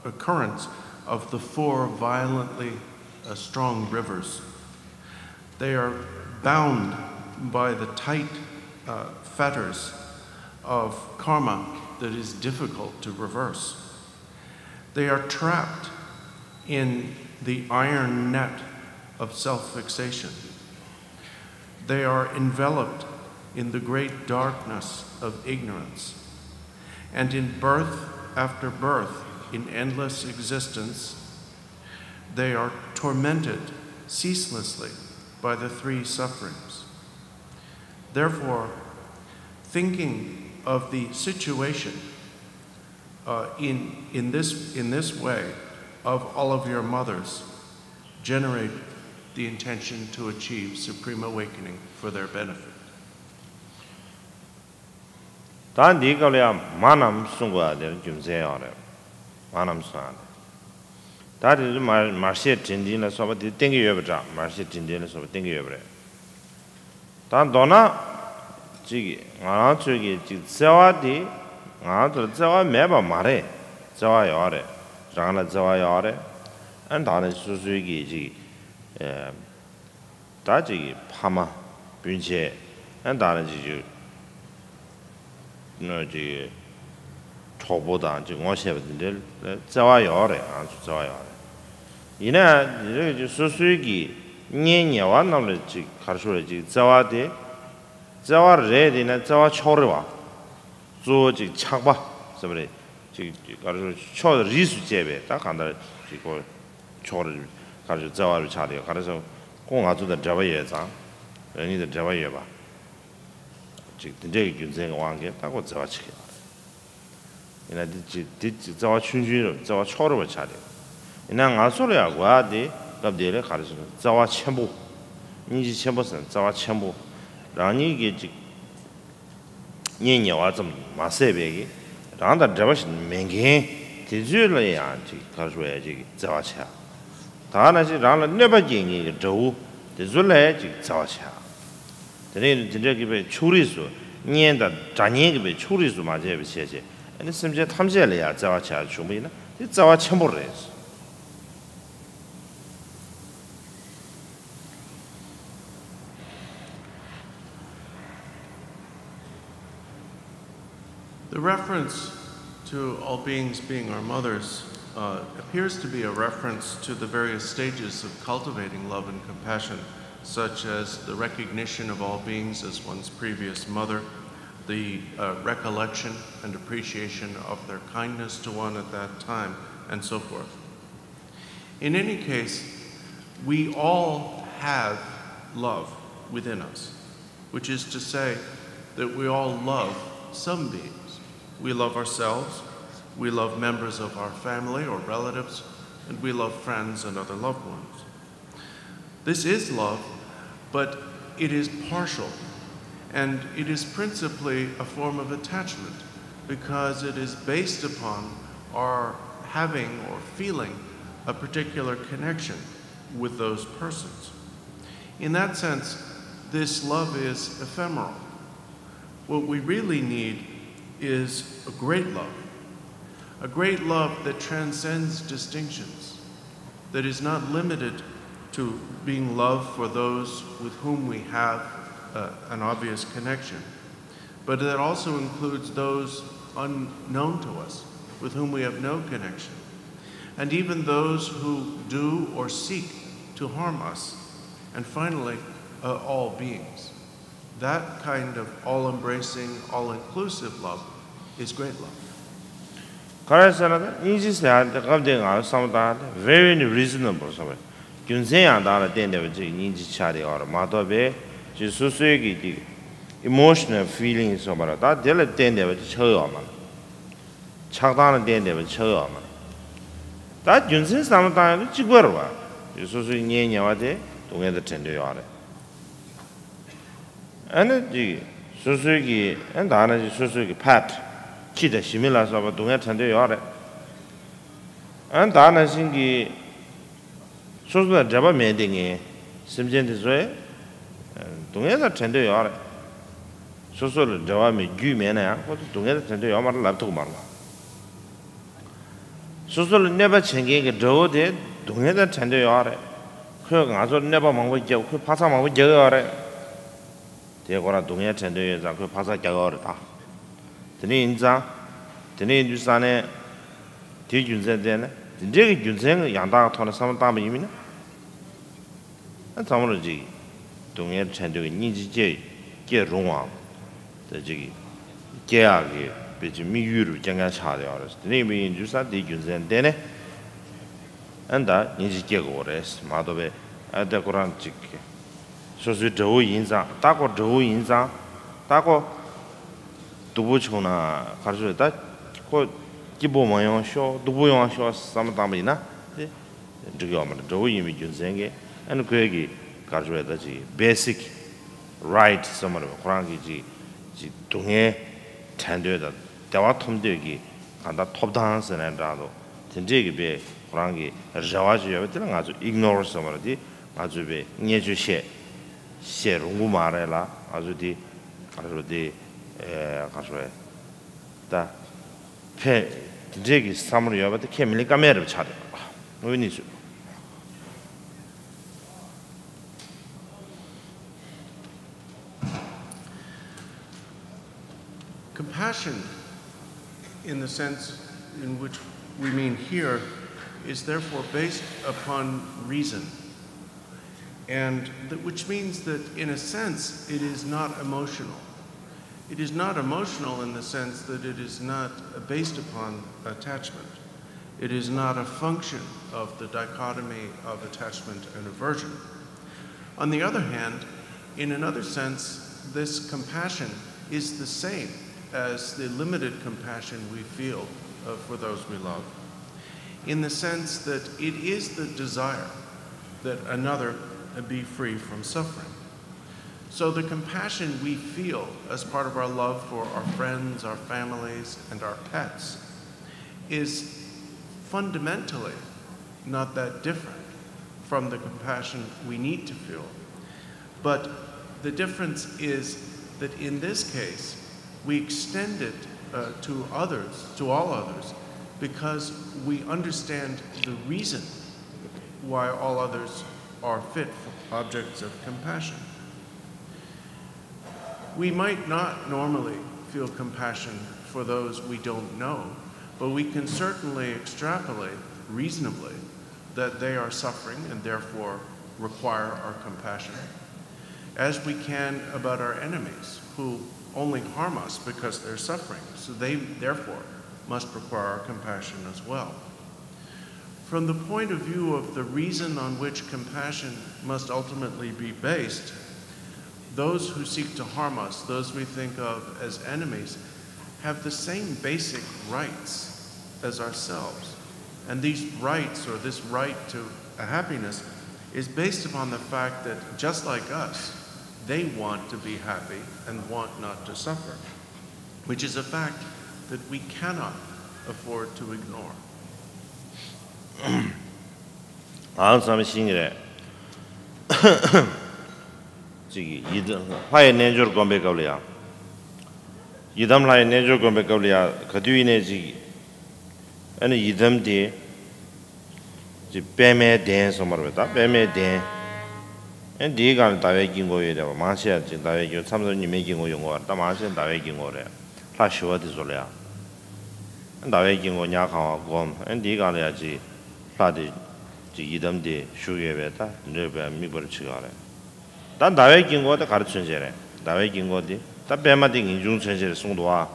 uh, currents of the four violently uh, strong rivers. They are bound by the tight uh, fetters of karma that is difficult to reverse. They are trapped in the iron net of self fixation. They are enveloped in the great darkness of ignorance. And in birth after birth, in endless existence, they are tormented ceaselessly by the three sufferings. Therefore, thinking of the situation uh, in, in, this, in this way of all of your mothers, generate the intention to achieve supreme awakening for their benefit. ད་འདིའི་སྐབས་ལ་ཡང་མ་རྣམས་གསུང་དགོས་ཡ་དེར་རྒྱུ་མཚན་ཡོད་རེད། མ་རྣམས་གསུང་ཡ་དེ། ད་དེ་ཚོ་མར་མར་ཤེས་དྲིན་དྲིན་ལ་སོགས་པ་དེ་བསྟན་གྱི་ཡོད་པ་འདྲ། མར་ཤེས་དྲིན་དྲིན་ལ་སོགས་པ་བསྟན་གྱི་ཡོད་པ་རེད། ད་མདོར་ན། ཅིག་ང་རང་ཚོའི་གི་ཅིག་བརྩེ་བ་དེ་ང་རང་ཚོར་བརྩེ་བ་མེད་པ་མ་རེད། བརྩེ་བ་ཡོད་རེད། རང་ལ་བརྩེ་བ་ཡོད་རེད། ཨ་ནི་ད་ནི་སོ་སོའི་གི་ཅིག་ཨེ། ད་ཅིག་ཕ་མ་སྤུན་མཆེད་ཨ་ནི་ད་ནི་ཅིག་ཅིག་ནོ་ཅིག་གྲོགས་པོ་དང་ཅིག་ངོ་ཤེས་པ་དེ་འདྲའི་བརྩེ་བ་ཡོད་རེད། ང་ཚོ་བརྩེ་བ་ཡོད་རེད། ཡིན་ན་ཡང་དེ་རིགས་ཀྱི་སོ་སོའི་གི་གཉེན་ཉེ་བ་རྣམས་ལ་ཅིག་ག་རེ་ཞུ་རེད། ཅིག་བརྩེ་བ་དེ་བརྩེ་བ་རེད། དེ་ན་བརྩེ་བ་ཕྱོགས་རིས་པ། གཙོ་བོ་ཅིག་ཆགས་པ་ཟེར་བ་རེད། ཅིག་ག་རེ་ཞུ་ཕྱོགས་རིས་སུ་བཅད་པའི་ད་གང་ལྟར་ཅིག་གོ་ཕྱོགས་རིས་ག་རེ་ཞུ་བརྩེ་བ་རུ་ཆགས་ཏེ་ག་རེ་ཟེར་ཁོ་ང་ཚོ་དང་འབྲེལ་བ་ཡོད་ཙང་རང་ཉིད་དང་འབྲེལ་བ་ཡོད་པ། ཅིག་དེ་འདྲའི་རྒྱུ་མཚན་གྱི་དབང་གིས་ད་ཁོ་བརྩེ་བ་ཆེ་གི་ཡོད་རེད། ཡིན་ན་འདི་ཅིག་འདི་ཅིག་བརྩེ་བ་ཆུང་ཆུང་རེད། བརྩེ་བ་ཕྱོགས་རིས་པ་ཆགས་རེད། ཡིན་ན་ང་ཚོ་ལ་ཡང་དགོས་ཡ་དེ་སྐབས་དེ་ལ་ག་རེ་ཟེར་ན་བརྩེ་བ་ཆེན་པོ། སྙིང་རྗེ་ཆེན་པོ་ཟེར་ན་བརྩེ་བ་ཆེན་པོ། རང་ཉིད་ཀྱི་ཅིག་གཉེན་ཉེ་བ་ཙམ་མ་ཟད་པའི་གི་རང་དང་འབྲེལ་བ་ཞིག་མེད་མཁན་དེ་ཚོ་ལ་ཡང་ཅིག་ག་རེ་ཞུ་ཡ་ཅིག་བརྩེ་བ་ཆེ། ད་ནང་བཞིན་རང་ལ་གནོད་པ་སྐྱེལ་མཁན་གྱི་དགྲ་བོ་དེ་ཚོ་ལ་ཅིག་བརྩེ་བ་ཆེ། དེ་ནས་དེ་འདྲ་གི་པའི་ཕྱོགས་རིས་སུ་གཉེན་དང་དགྲ་གཉེན་གྱི་པའི་ཕྱོགས་རིས་སུ་མ་བྱས་པའི་བྱས་བྱས་ཨ་ནི་སེམས་ཅན་ཐམས་ཅད་ལ་ཡང་བརྩེ་བ་བྱ་བྱུང་བ་ཡིན་ན་དེ་བརྩེ་བ་ཆེན་པོ་རེད། The reference to all beings being our mothers uh, appears to be a reference to the various stages of cultivating love and compassion, such as the recognition of all beings as one's previous mother, the uh, recollection and appreciation of their kindness to one at that time, and so forth. In any case, we all have love within us, which is to say that we all love some beings. We love ourselves, we love members of our family or relatives, and we love friends and other loved ones. This is love, but it is partial, and it is principally a form of attachment because it is based upon our having or feeling a particular connection with those persons. In that sense, this love is ephemeral. What we really need is a great love, a great love that transcends distinctions, that is not limited to being love for those with whom we have uh, an obvious connection, but that also includes those unknown to us, with whom we have no connection, and even those who do or seek to harm us, and finally, uh, all beings. That kind of all embracing, all inclusive love is great love. ག་རེ་ཟེར་ན། ད་སྙིང་རྗེ་ཟེར་ཡ་དེ་སྐབས་དེ་ང་བསམ་བློ་བཏང་ཡ་དེ་very reasonable བསམ་པ། རྒྱུ་མཚན་ཡང་དག་ལ་བརྟེན་བསྡད་པ་ཅིག་སྙིང་རྗེ་ཆགས་བསྡད་ཡོད་རེད་མ་གཏོགས་པའི་ཅིག་སོ་སོའི་གི་ཅིག་emotional feeling བསམ་པ་ར། ད་དེ་ལ་བརྟེན་བསྡད་པ་ཅིག་ཆགས་ཡོད་མ་རེད། ཆགས་སྡང་ལ་བརྟེན་བསྡད་པ་ཆགས་ཡོད་མ་རེད། ད་རྒྱུ་མཚན་བསམ་བློ་བཏང་ཡ་དེ་གཅིག་པ་རེད་བ། ཅིག་སོ་སོའི་གཉེན་ཉེ་བ་དེ་སྡུག་བསྔལ་དང་བྲལ་འདོད་ཡོད་རེད། ཨ་ནི་ཅིག་སོ་སོའི་གི་ཨ་ད་ནང་བཞིན་སོ་སོའི་གི་pet ཁྱི་དང་ཞི་མི་ལ་སོགས་པ་སྡུག་བསྔལ་དྲན་འདོད་ཡོད་རེད། ཨ་ད་ནང་བཞིན་གི་སོ་སོ་ལ་འབྲེལ་བ་མེད་དེ་ངའི་སེམས་ཅན་དེ་ཚོའི་སྡུག་བསྔལ་དང་དྲན་འདོད་ཡོད་རེད། སོ་སོ་ལ་འབྲེལ་བ་མེད་རྒྱུས་མེད་ན་ཡང་ཁོ་ཚོ་སྡུག་བསྔལ་དང་དྲན་འདོད་ཡོད་མ་རེད་ལབ་ཐུབ་མ་རེད། སོ་སོ་ལ་གནོད་པ་བྱེད་མཁན་གྱི་དགྲ་བོ་དེ་སྡུག་བསྔལ་དང་བྲལ་འདོད་ཡོད་རེད། ཁོས་ང་ཚོར་གནོད་པ་མང་པོ་བརྒྱབ། ཁོས་འཕག་འཚག་མང་པོ་རྒྱག་གི་ཡོད་རེད། དེ་ཁོ་རང་སྡུག་བསྔལ་དྲན་འདོད་ཡོད་ཙང་ཁོས་འཕག་འཚག་རྒྱག་གི་ཡོད་རེད་ད། དེ་འདྲ་ཡིན་ཙང་། དེ་འདྲ་ཡིན་དུས་ཙང་ནས། དེའི་རྒྱུ་མཚན་བལྟས་ན། དེ་འདྲའི་གི་རྒྱུ་མཚན་ཡང་དག་གི་ཐོག་ནས་བསམ་བློ་བཏང་པ་ཡིན་མིན་ན། ཨ་ཚང་མ་ལ་ཅིག་སྡུག་བསྔལ་དྲན་འདོད་ཀྱི་སྙིང་རྗེ་སྐྱེ་སྐྱེ་རུང་བའམ། དེ་ཅིག་སྐྱེ་ཡག་གི་བེད་ཅིག་དམིགས་ཡུལ་རུ་རྐྱང་རྐྱང་ཆགས་བསྡད་ཡོད་རེད། དེ་འདྲ་ཡིན་པ་ཡིན་དུས་ཙང་དེའི་རྒྱུ་མཚན་བལྟས་ནས། ཨ་ད་སྙིང་རྗེ་སྐྱེ་དགོས་རེད་མ་གཏོགས་པའི་ཨ་ད་ཁོ་རང་ཅིག་སོ་སོའི་དགྲ་བོ་ཡིན་ཙང་། ད་ཁོ་དགྲ་བོ་ཡིན་ཙང་། ད་ཁོ་སྡུག་པོ་བྱུང་ན་ག་རེ་ཞུ། ད་ཁོ་སྐྱིད་པོ་མ་ཡོང་ཤོག་སྡུག་པོ་ཡོང་ཤོག་བསམ་བློ་བཏང་པ་ཡིན་ན་དེ་འགྲིག་ཡོད་མ་རེད། དགྲ་བོ་ཡིན་པའི་རྒྱུ་མཚན་གྱིས་ཨ་ནི་ཁོའི་གི་ག་རེ་ཞུ་ད་ཅིག་basic right བསམ་མ་རེད་པ། ཁོ་རང་གི་ཅིག་ཅིག་སྡུག་བསྔལ་དྲན་འདོད་དང་བདེ་བ་ཐོབ་འདོད་ཀྱི་གང་ལྟར་ཐོབ་ཐང་ཟེར་ནའི་འདྲ་འདུག་དེ་འདྲས་ཀྱི་དཔེ་ཁོ་རང་གི་རེ་བ་ཅིག་ཡོད་པ་དེ་ལ་ང་ཚོ་ignore བསམ་པ་རེད། དེ་ང་ཚོས་དཔེ་བརྙས་བཅོས་བཤད་བཤད་རུང་གི་མ་རེད་ལ། ང་ཚོ་དེ་ག་རེ་ཞུ་དེ་ཨེ་ག་རེ་ཞུ་ད་ཕན་དེ་འདྲས་ཀྱི་བསམ་བློ་ཡོད་པ་དེ་ཁས་མི་ལེན་ཀ་མེད་རེད་པ། ཆགས་རེད་པ། དངོས་གནས་སུ། Compassion, in the sense in which we mean here, is therefore based upon reason, and that, which means that, in a sense, it is not emotional. It is not emotional in the sense that it is not based upon attachment. It is not a function of the dichotomy of attachment and aversion. On the other hand, in another sense, this compassion is the same as the limited compassion we feel uh, for those we love, in the sense that it is the desire that another be free from suffering. So the compassion we feel as part of our love for our friends, our families, and our pets is fundamentally not that different from the compassion we need to feel. But the difference is that in this case, we extend it uh, to others, to all others, because we understand the reason why all others are fit for objects of compassion. We might not normally feel compassion for those we don't know, but we can certainly extrapolate reasonably that they are suffering and therefore require our compassion, as we can about our enemies who only harm us because they're suffering, so they therefore must require our compassion as well. From the point of view of the reason on which compassion must ultimately be based, those who seek to harm us, those we think of as enemies, have the same basic rights as ourselves. And these rights, or this right to a happiness, is based upon the fact that, just like us, they want to be happy and want not to suffer, which is a fact that we cannot afford to ignore. ཨང་བསམ་ཤེས་ཀྱི་རེད། གཅིག་གིས་ཡི་དམ་ལྷ་ཡི་རྣལ་འབྱོར་སྒོམ་པའི་སྐབས་ལ་ཡང་། ཡི་དམ་ལྷ་ཡི་རྣལ་འབྱོར་སྒོམ་པའི་སྐབས་ལ་ཡང་ག་དུས་ཡིན་ནའི་གཅིག་ཨ་ནི་ཡི་དམ་དེ་གཅིག་པདྨའི་གདན་གསུངས་པ་རེད་པ། ད་པདྨའི་གདན། ཨ་ནི་དེའི་སྒང་ལ་ཟླ་བའི་དཀྱིལ་འཁོར་ཡོད་རེད་པ། མང་ཆེ་བ་གཅིག་ཟླ་བའི་དཀྱིལ་འཁོར། མཚམས་མཚམས་ཉི་མའི་དཀྱིལ་འཁོར་ཡོང་གི་ཡོད་རེད། ད་མང་ཆེ་བ་ཟླ་བའི་དཀྱིལ་འཁོར་རེད། ལྷ་ཞི་བ་དེ་ཚོ་ལ་ཡང་། ཟླ་བའི་དཀྱིལ་འཁོར་ཉ་གང་བ་བསྒོམ། ཨ་འདིའི་སྒང་ལ་ཡ་ཅིག་ལྷ་དེ་ཅིག་ཡི་དམ་དེ་བཞུགས་ཡོད་པས་ད་འདྲེས་པའི་དམིགས་པར་བྱེད་ཀྱི་ཡོད་རེད། ད་ཟླ་བའི་དཀྱིལ་འཁོར་དེ་ག་རེ་མཚོན་བྱེད་རེད། ཟླ་བའི་དཀྱིལ་འཁོར་དེ་ད་པད་མ་དེ་ངེས་འབྱུང་མཚོན་བྱེད་རེད་གསུངས་འདུག་ཨ།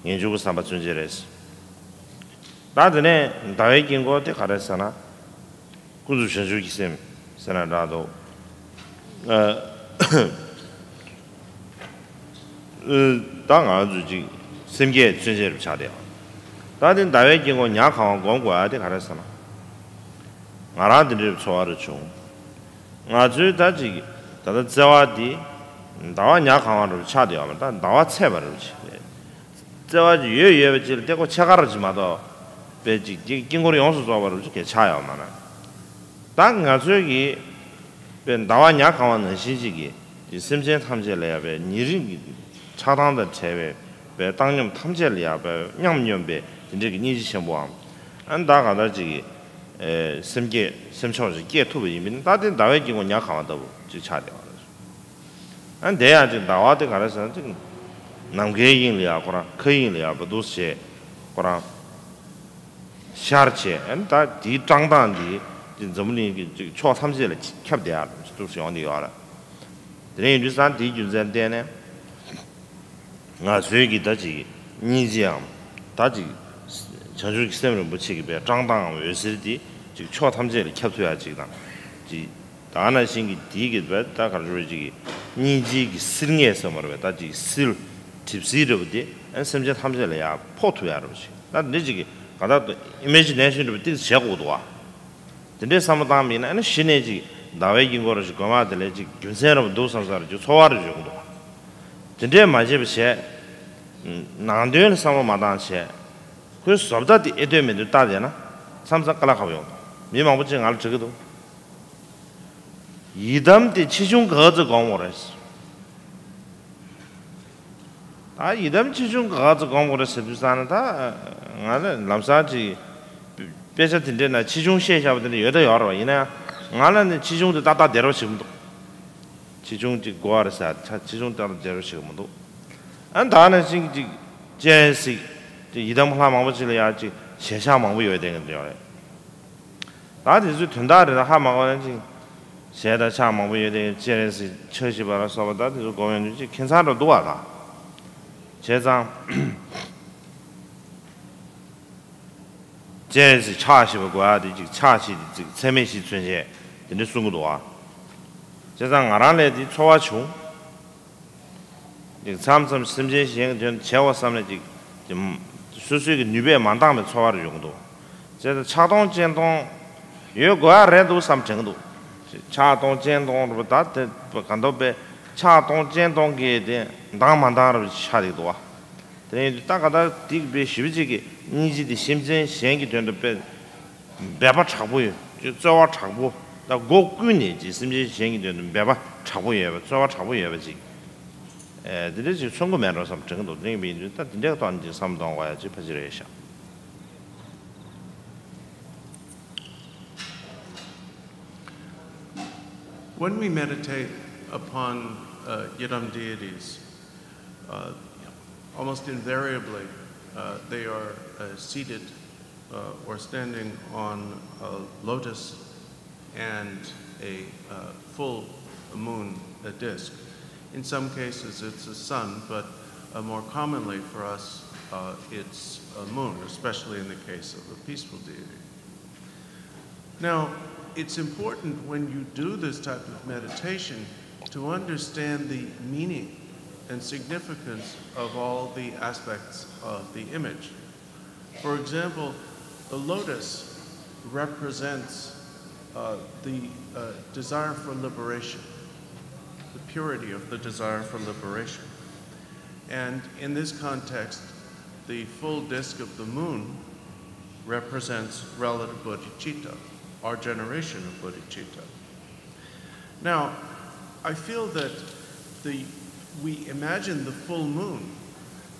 ངེས་འབྱུང་གི་བསམ་པ་མཚོན་བྱེད་རེད། ད་དེ་ནས་ཟླ་བའི་དཀྱིལ་འཁོར་དེ་ག་རེ་ཟེར་ན། ཀུན་རྫོབ་བྱང་ཆུབ་ཀྱི་སེམས་ཟེར་ན་འདྲ་འདུག་ཨ། ད་ང་ཚོས་ཅིག་སེམས་བསྐྱེད་མཚོན་བྱེད་རུ་ཆགས་བསྡད་ཡོད། ད་དེ་ཟླ་བའི་དཀྱིལ་འཁོར་ཉ་གང་བ་བསྒོམ་དགོས་ཡ་དེ་ག་རེ་ཟེར་ན། ང་རང་དེ་འདྲའི་ཚོར་བ་རུ་བྱུང་། ང་ཚོའི་ད་ཅིག་ད་ལྟ་བརྩེ་བ་འདི་ཟླ་བ་ཉ་གང་བ་རུ་ཆགས་བསྡད་ཡོད་མ་ད་ཟླ་བ་ཚེས་པ་རུ་ཆགས། བརྩེ་བ་ཅིག་ཡོད་ཡོད་པ་ཅིག་ལ་ཏེ་ཁོ་ཕྱེད་ཀ་རུ་ཅིག་མ་གཏོགས་པའི་ཅིག་ཅིག་དཀྱིལ་འཁོར་ཡོངས་སུ་རྫོགས་པ་རུ་ཅིག་གས་ཆགས་ཡོད་མ་ན། ད་ང་ཚོའི་གི་པའི་ཟླ་བ་ཉ་གང་བ་ནང་བཞིན་ཅིག་གི་ཅིག་སེམས་ཅན་ཐམས་ཅད་ལ་ཡ་པའི་ཉེ་རིང་གི་ཆགས་སྡང་དང་བྲལ་བའི་པའི་བཏང་སྙོམས་ཐམས་ཅད་ལ་ཡ་པའི་མཉམ་སྙོམས་པའི་དེ་འདྲའི་གི་སྙིང་རྗེ་ཆེན་པོའམ། ཨ་ནི་ད་གང་ལྟར་ཅིག་གི་ཨེ་སེམས་བསྐྱེད་སེམས་མཆོག་ཅིག་སྐྱེ་ཐུབ་པ་ཡིན་པས་ན་ད་དེ་ཟླ་བའི་དཀྱིལ་འཁོར་ཉ་གང་བ་ལྟ་བུ་ཅིག་ཆགས་བསྡད་པ་རེད། ཨ་ནི་དེ་ཡང་ཅིག་ཟླ་བ་དེ་ག་རེ་ཟེར་ན་ཅིག་ནམ་མཁའི་དབྱིངས་ལ་ཡ་ཁོ་རང་མཁའ་དབྱིངས་ལ་ཡ་བ་འདུག་སེ་ཁོ་རང་ཤར་བྱས། ཨ་ནི་ད་དེའི་བཀྲག་མདངས་འདི་ཅིག་འཛམ་བུ་གླིང་གི་ཅིག་ཕྱོགས་ཐམས་ཅད་ལ་ཁྱབ་བསྡད་ཡ་འདུག་སེ་ཡོང་བསྡད་ཡོད་རེད། དེ་ནས་ཡིན་དུས་ཙང་དེའི་རྒྱུ་མཚན་བརྟེན་ནས། ང་ཚོའི་གི་ད་ཅིག་སྙིང་རྗེའམ་ད་ཅིག་བྱང་ཆུབ་ཀྱི་སེམས་རིན་པོ་ཆེ་གི་པའི་བཀྲག་མདངས་འོད་ཟེར་དེ་ཅིག་ཕྱོགས་ཐམས་ཅད་ལ་ཁྱབ་ཐུབ་ཡ་ཅིག་དང་། ཅིག་ད་ནང་བཞིན་གྱི་དེའི་གི་པའི་ད་ག་རེ་ཅིག་གི་སྙིང་རྗེའི་གི་བསིལ་ངད་ཟེར་བ་རེད་པས། ད་ཅིག་བསིལ་གྲིབ་བསིལ་རེད་པ་དེ་ཨ་སེམས་ཅན་ཐམས་ཅད་ལ་ཡ་ཕོག་ཐུབ་ཡ་རེད་པ་ཅིག་ད་འདི་ཅིག་གི་ག་ད་ཨི་མེ་ཇི་ནེ་ཤན་རེད་པ་ཏིག་བྱེད་དགོས་འདུག་ཨ། དེ་འདྲའི་བསམ་བློ་བཏང་བ་ཡིན་ན་ཨ་ནི་གཞི་ནས་ཅིག་ཟླ་བའི་དཀྱིལ་འཁོར་ཞིག་དགོན་པ་དེ་ལས་ཅིག་རྒྱུ་མཚན་རབ་འདུག་བསམ་སར་ཅིག་ཚོར་བ་རེ་བྱུང་འདུག་དེ་འདྲས་མ་བྱེད་པ་བྱས། ནང་དོན་ལ་བསམ་བློ་མ་བཏང་བྱས། ཁོའི་བཟོ་ལྟ་དེ་ཨེ་ལྟོས་མི་ལྟོས་བལྟས་བསྡད་ན་མཚམས་མཚམས་དཀའ་ལས་ཁག་པོ་ཡོང་འདུག་མི་མང་པོ་ཅིག་ང་ལ་དྲི་གི་འདུག་ཡི་དམ་དེ་ཆེ་ཆུང་ག་ཚོད་སྒོམ་དགོས་རེད། ད་ཡི་དམ་ཆེ་ཆུང་ག་ཚོད་སྒོམ་དགོས་རེད་ཟེར་དུས་ཙང་ན་ད་ང་ལ་ལམ་སང་ཅིག་དཔེ་ཆ་དེ་འདྲས་ན་ཆེ་ཆུང་བཤད་བཞག་པ་དེ་འདྲས་ཡོད་ད་ཡོད་རེད་བ། ཡིན་ན་ཡང་ང་ལ་ནི་ཆེ་ཆུང་དེ་ཏག་ཏག་བསྡད་རོགས་བྱེད་མི་འདུག་ཆེ་ཆུང་ཅིག་དགོས་རེད་ཟེར་ཆ་ཆེ་ཆུང་ཏག་ཏག་བསྡད་རོགས་བྱེད་མི་འདུག་ཨ་ད་ནང་བཞིན་ཅིག་སྤྱན་རས་གཟིགས་ཅིག་ཡི་དམ་ལྷ་མང་པོ་ཅིག་ལ་ཡང་ཅིག་ཞལ་ཆག་མང་པོ་ཡོད་བསྡད་མཁན་དེ་ཡོད་རེད། ད་དེ་ཚོའི་དོན་དག་རེད་ད་ཧ་མ་གོ་ན་ཅིག་ཞལ་དང་ཕྱག་མང་པོ་ཡོད་དེ་སྤྱན་རས་གཟིགས་ཕྱག་བཞི་པ་ལ་སོགས་པ་ད་དེ་ཚོ་སྒོམ་ཡོང་དུས་ཅིག་ཁྱད་མཚར་འདྲ་འདུག་བ་ད། བྱས་ཙང་སྤྱན་རས་གཟིགས་ཕྱག་བཞི་པ་དགོས་ཡ་དེ་ཅིག་ཕྱག་བཞི་དེ་ཅིག་ཚད་མེད་བཞི་མཚོན་བྱེད་དེ་འདྲ་གསུང་གི་འདུག་བ། བྱས་ཙང་ང་རང་ལ་དེ་ཚོར་བ་བྱུང་། ཅིག་མཚམས་མཚམས་སེམས་ཅན་གཞན་གྱི་དོན་དུ་བྱས་པ་བསམ་ནས་ཅིག་ཅིག་སོ་སོའི་གི་ནུས་པས་མ་འདང་བའི་ཚོར་བ་རེ་ཡོང་གི་འདུག་བྱས་ཙང་ཕྱག་སྟོང་སྤྱན་སྟོང་ཡོད་དགོས་ཡ་རེད་འདུག་བསམ་དྲན་གི་འདུག་ཕྱག་སྟོང་སྤྱན་སྟོང་རེད་པ་ད་དེ་ག་འདུག་པས་ཕྱག་སྟོང་སྤྱན་སྟོང་གི་དེ་འདང་མ་འདང་རེ་ཆགས་བསྡད་འདུག་བ། དེ་ནས་ད་ག་ད་སྡིག་པའི་ཞི་བ་གཅིག་གི་སྙིང་རྗེ་དེ་སེམས་ཅན་གཞན་གྱི་དོན་དུ་དཔེ་འབད་པ་དྲག་པོ་ཡོད་ཅེས་རྩོལ་བ་དྲག་པོ་ད་སྒོ་ཀུན་ནས་ཀྱི་སེམས་ཅན་གཞན་གྱི་དོན་དུ་འབད་པ་དྲག་པོ་ཡོད་པ་རྩོལ་བ་དྲག་པོ་ཡོད་པ་ཅིག་ཨེ་དེ་འདྲ་ཅིག་མཚོན་གྱི་མེད་འགྲོ་བསམ་དྲན་གྱི་འདུག་དེ་ཡིན་པ་ཡིན་དུས་ད་དེ་འདྲའི་ཐོག་ནས་ཅིག་བསམ་གཏོང་དགོས་ཡ་ཅིག་ཕལ་ཆེར་རེད་ཤག When we meditate upon uh, Yidam deities, uh, almost invariably uh, they are uh, seated uh, or standing on a lotus and a uh, full moon a disk. In some cases, it's a sun, but uh, more commonly for us, uh, it's a moon, especially in the case of a peaceful deity. Now, it's important when you do this type of meditation to understand the meaning and significance of all the aspects of the image. For example, the lotus represents uh, the uh, desire for liberation, the purity of the desire for liberation. And in this context, the full disk of the moon represents relative bodhicitta, our generation of bodhicitta. Now, I feel that the, we imagine the full moon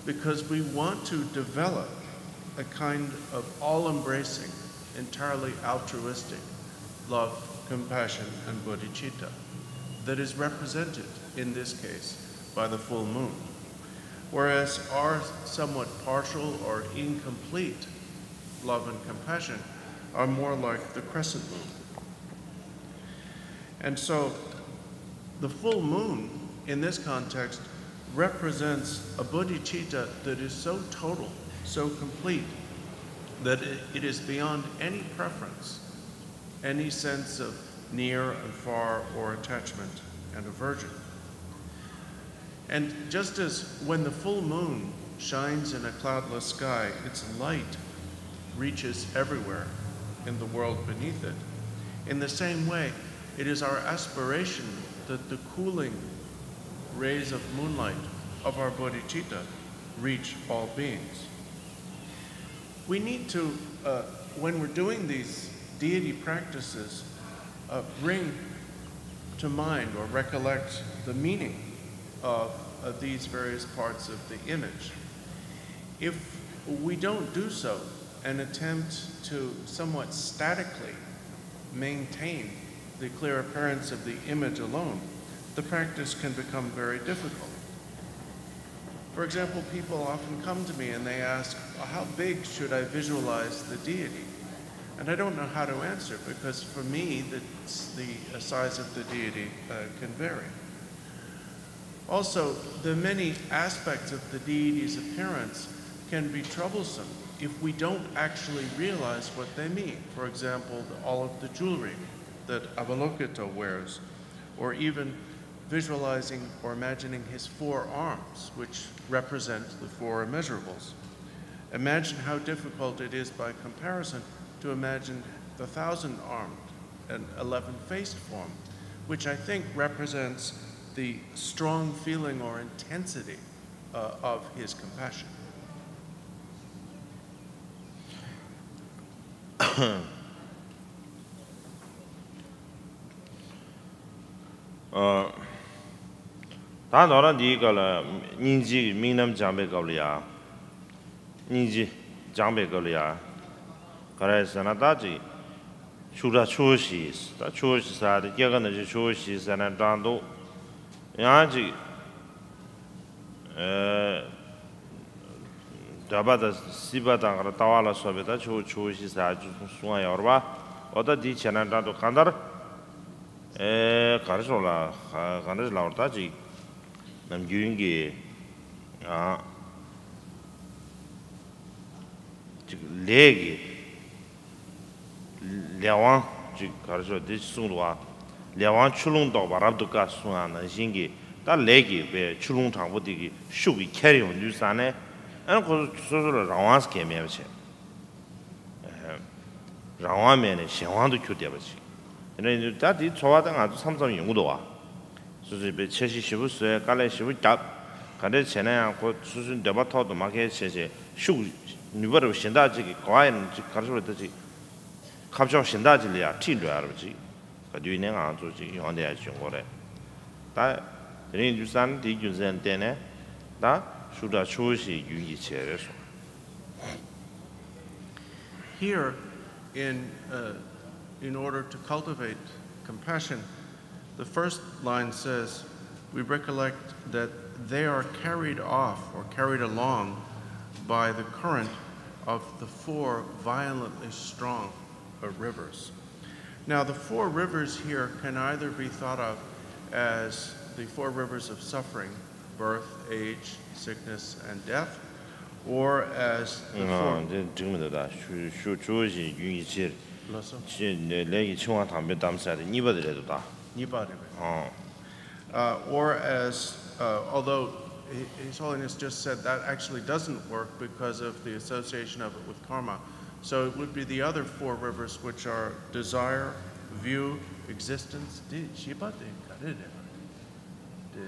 because we want to develop a kind of all embracing, entirely altruistic love, compassion, and bodhicitta that is represented in this case by the full moon. Whereas our somewhat partial or incomplete love and compassion are more like the crescent moon. And so the full moon in this context represents a bodhicitta that is so total, so complete, that it, it is beyond any preference, any sense of near and far or attachment and aversion. And just as when the full moon shines in a cloudless sky, its light reaches everywhere in the world beneath it, in the same way, it is our aspiration that the cooling rays of moonlight of our bodhicitta reach all beings. We need to, uh, when we're doing these deity practices, uh, bring to mind or recollect the meaning of, of these various parts of the image. If we don't do so and attempt to somewhat statically maintain the clear appearance of the image alone, the practice can become very difficult. For example, people often come to me and they ask, "Well, how big should I visualize the deity?" And I don't know how to answer because for me, the, the size of the deity, uh, can vary. Also, the many aspects of the deity's appearance can be troublesome if we don't actually realize what they mean. For example, the, all of the jewelry that Avalokita wears, or even visualizing or imagining his four arms, which represent the four immeasurables. Imagine how difficult it is, by comparison, to imagine the thousand-armed and eleven-faced form, which I think represents the strong feeling or intensity, uh, of his compassion. ཨ། ད་ནོར་འདིའི་སྐབས་ལ་སྙིང་རྗེའི་དམིགས་རྣམ་སྦྱང་པའི་སྐབས་ལ་ཡ། སྙིང་རྗེ་སྦྱང་པའི་སྐབས་ལ་ཡ། ག་རེ་ཟེར་ན་ད་ཅིག་ཤུགས་དྲག་ཆུ་བོ་བཞི། ད་ཆུ་བོ་བཞི་ཟེར་དེ་སྐྱེ་རྒ་ན་འཆི་ཆུ་བོ་བཞི་ཟེར་ན་འདྲ་འདུག་ཡང་ཅིག་ཨེ། འདོད་པ་དང་སྲིད་པ་དང་ག་རེ་ལྟ་བ་ལ་སོགས་པའི་ད་ཆུ་བོ་ཆུ་བོ་བཞི་ཟེར་ཅིག་གསུང་ཡ་ཡོད་རེད་པ། འོ་ད་འདི་བྱས་ན་འདྲ་འདུག་གང་ལྟར། ཨེ། ག་རེ་ཞོག་ལ། ག་འདྲ་ཞིག་ལབ་དགོས་རེད། ད་ཅིག་ནམ་རྒྱུན་གྱི་ཨ། ཅིག་ལས་ཀྱི་ལས་དབང་ཅིག་ག་རེ་ཞོག་འདི་གསུངས་འདུག་ག་ལས་དབང་ཆུ་ཀླུང་བཟློག་པ་རབ་ཏུ་དཀའ་གསུང་ཡ་ནང་བཞིན་གྱི། ད་ལས་ཀྱི་པའི་ཆུ་ཀླུང་དྲང་པོ་འདི་གི་ཤུགས་ཀྱིས་ཁྱེར་ཡོང་དུས་ཙ་ནས། ཨ་ནི་ཁོ་ཚོ་སོ་སོ་ལ་རང་དབང་གང་ཡང་མེད་པ་བྱས། རང་དབང་མེད་ནས་གཞན་དབང་དུ་གྱུར་བསྡད་པ་ཅིག་དེ་འདྲ་ཡིན་དུས་ད་དེའི་ཚོར་བ་ད་ང་ཚོ་མཚམས་མཚམས་ཡོང་གི་འདུག་ག་སོ་སོས་པའི་འཆར་གཞི་ཞེ་པོ་བཟོས། དཀའ་ལས་ཞེ་པོ་བརྒྱབ། ག་འདྲས་བྱས་ན་ཡང་ཁོ་སོ་སོའི་འདོད་པ་ཐོག་ཏུ་མ་འཁེལ་བྱས་བྱས་ཤུགས་ནུས་པ་རུ་གཞན་དག་ཅིག་གིས་གོ་བ་ཡིན་ཅིག་ག་རེ་ཞུ་བ་ད་ཅིག་ཁ་ཕྱོགས་གཞན་དག་ཅིག་ལ་ཡང་ཁྲིད་འགྲོ་ཡ་རུ་ཅིག་ག་དུས་ནས་ང་ཚོ་ཅིག་ཡོང་བསྡད་ཡ་བྱུང་གོ་རེད། ད་དེ་རིང་དུས་ཙང་དེའི་རྒྱུ་མཚན་བརྟེན་ནས་ད་ཤུགས་དྲག་ཆུ་བོ་བཞིའི་རྒྱུན་གྱིས་བྱས་རེད་གསུངས། Here, in, uh, in order to cultivate compassion, the first line says, we recollect that they are carried off or carried along by the current of the four violently strong, uh, rivers. Now, the four rivers here can either be thought of as the four rivers of suffering, birth, age, sickness, and death, or as the four. དེ་འགྲིག་མི་འདུག་ད་ཤུ་ཤུ་ཆུ་བཞིན་རྒྱུན་གྱི་ཕྱིར། ལགས་སོ། ལས་ཀྱི་འཆིང་བ་དང་པོའི་གཏམ་ཟེར་དེ་གཉིས་པ་དེ་རེད་འདུག་ད། གཉིས་པ་རེད་པས། ཨོ། Uh, or as, uh, although Hi- His Holiness just said that actually doesn't work because of the association of it with karma. So it would be the other four rivers, which are desire, view, existence. དེ་བཞི་པ་དེ་ག་རེ་རེད། དེ་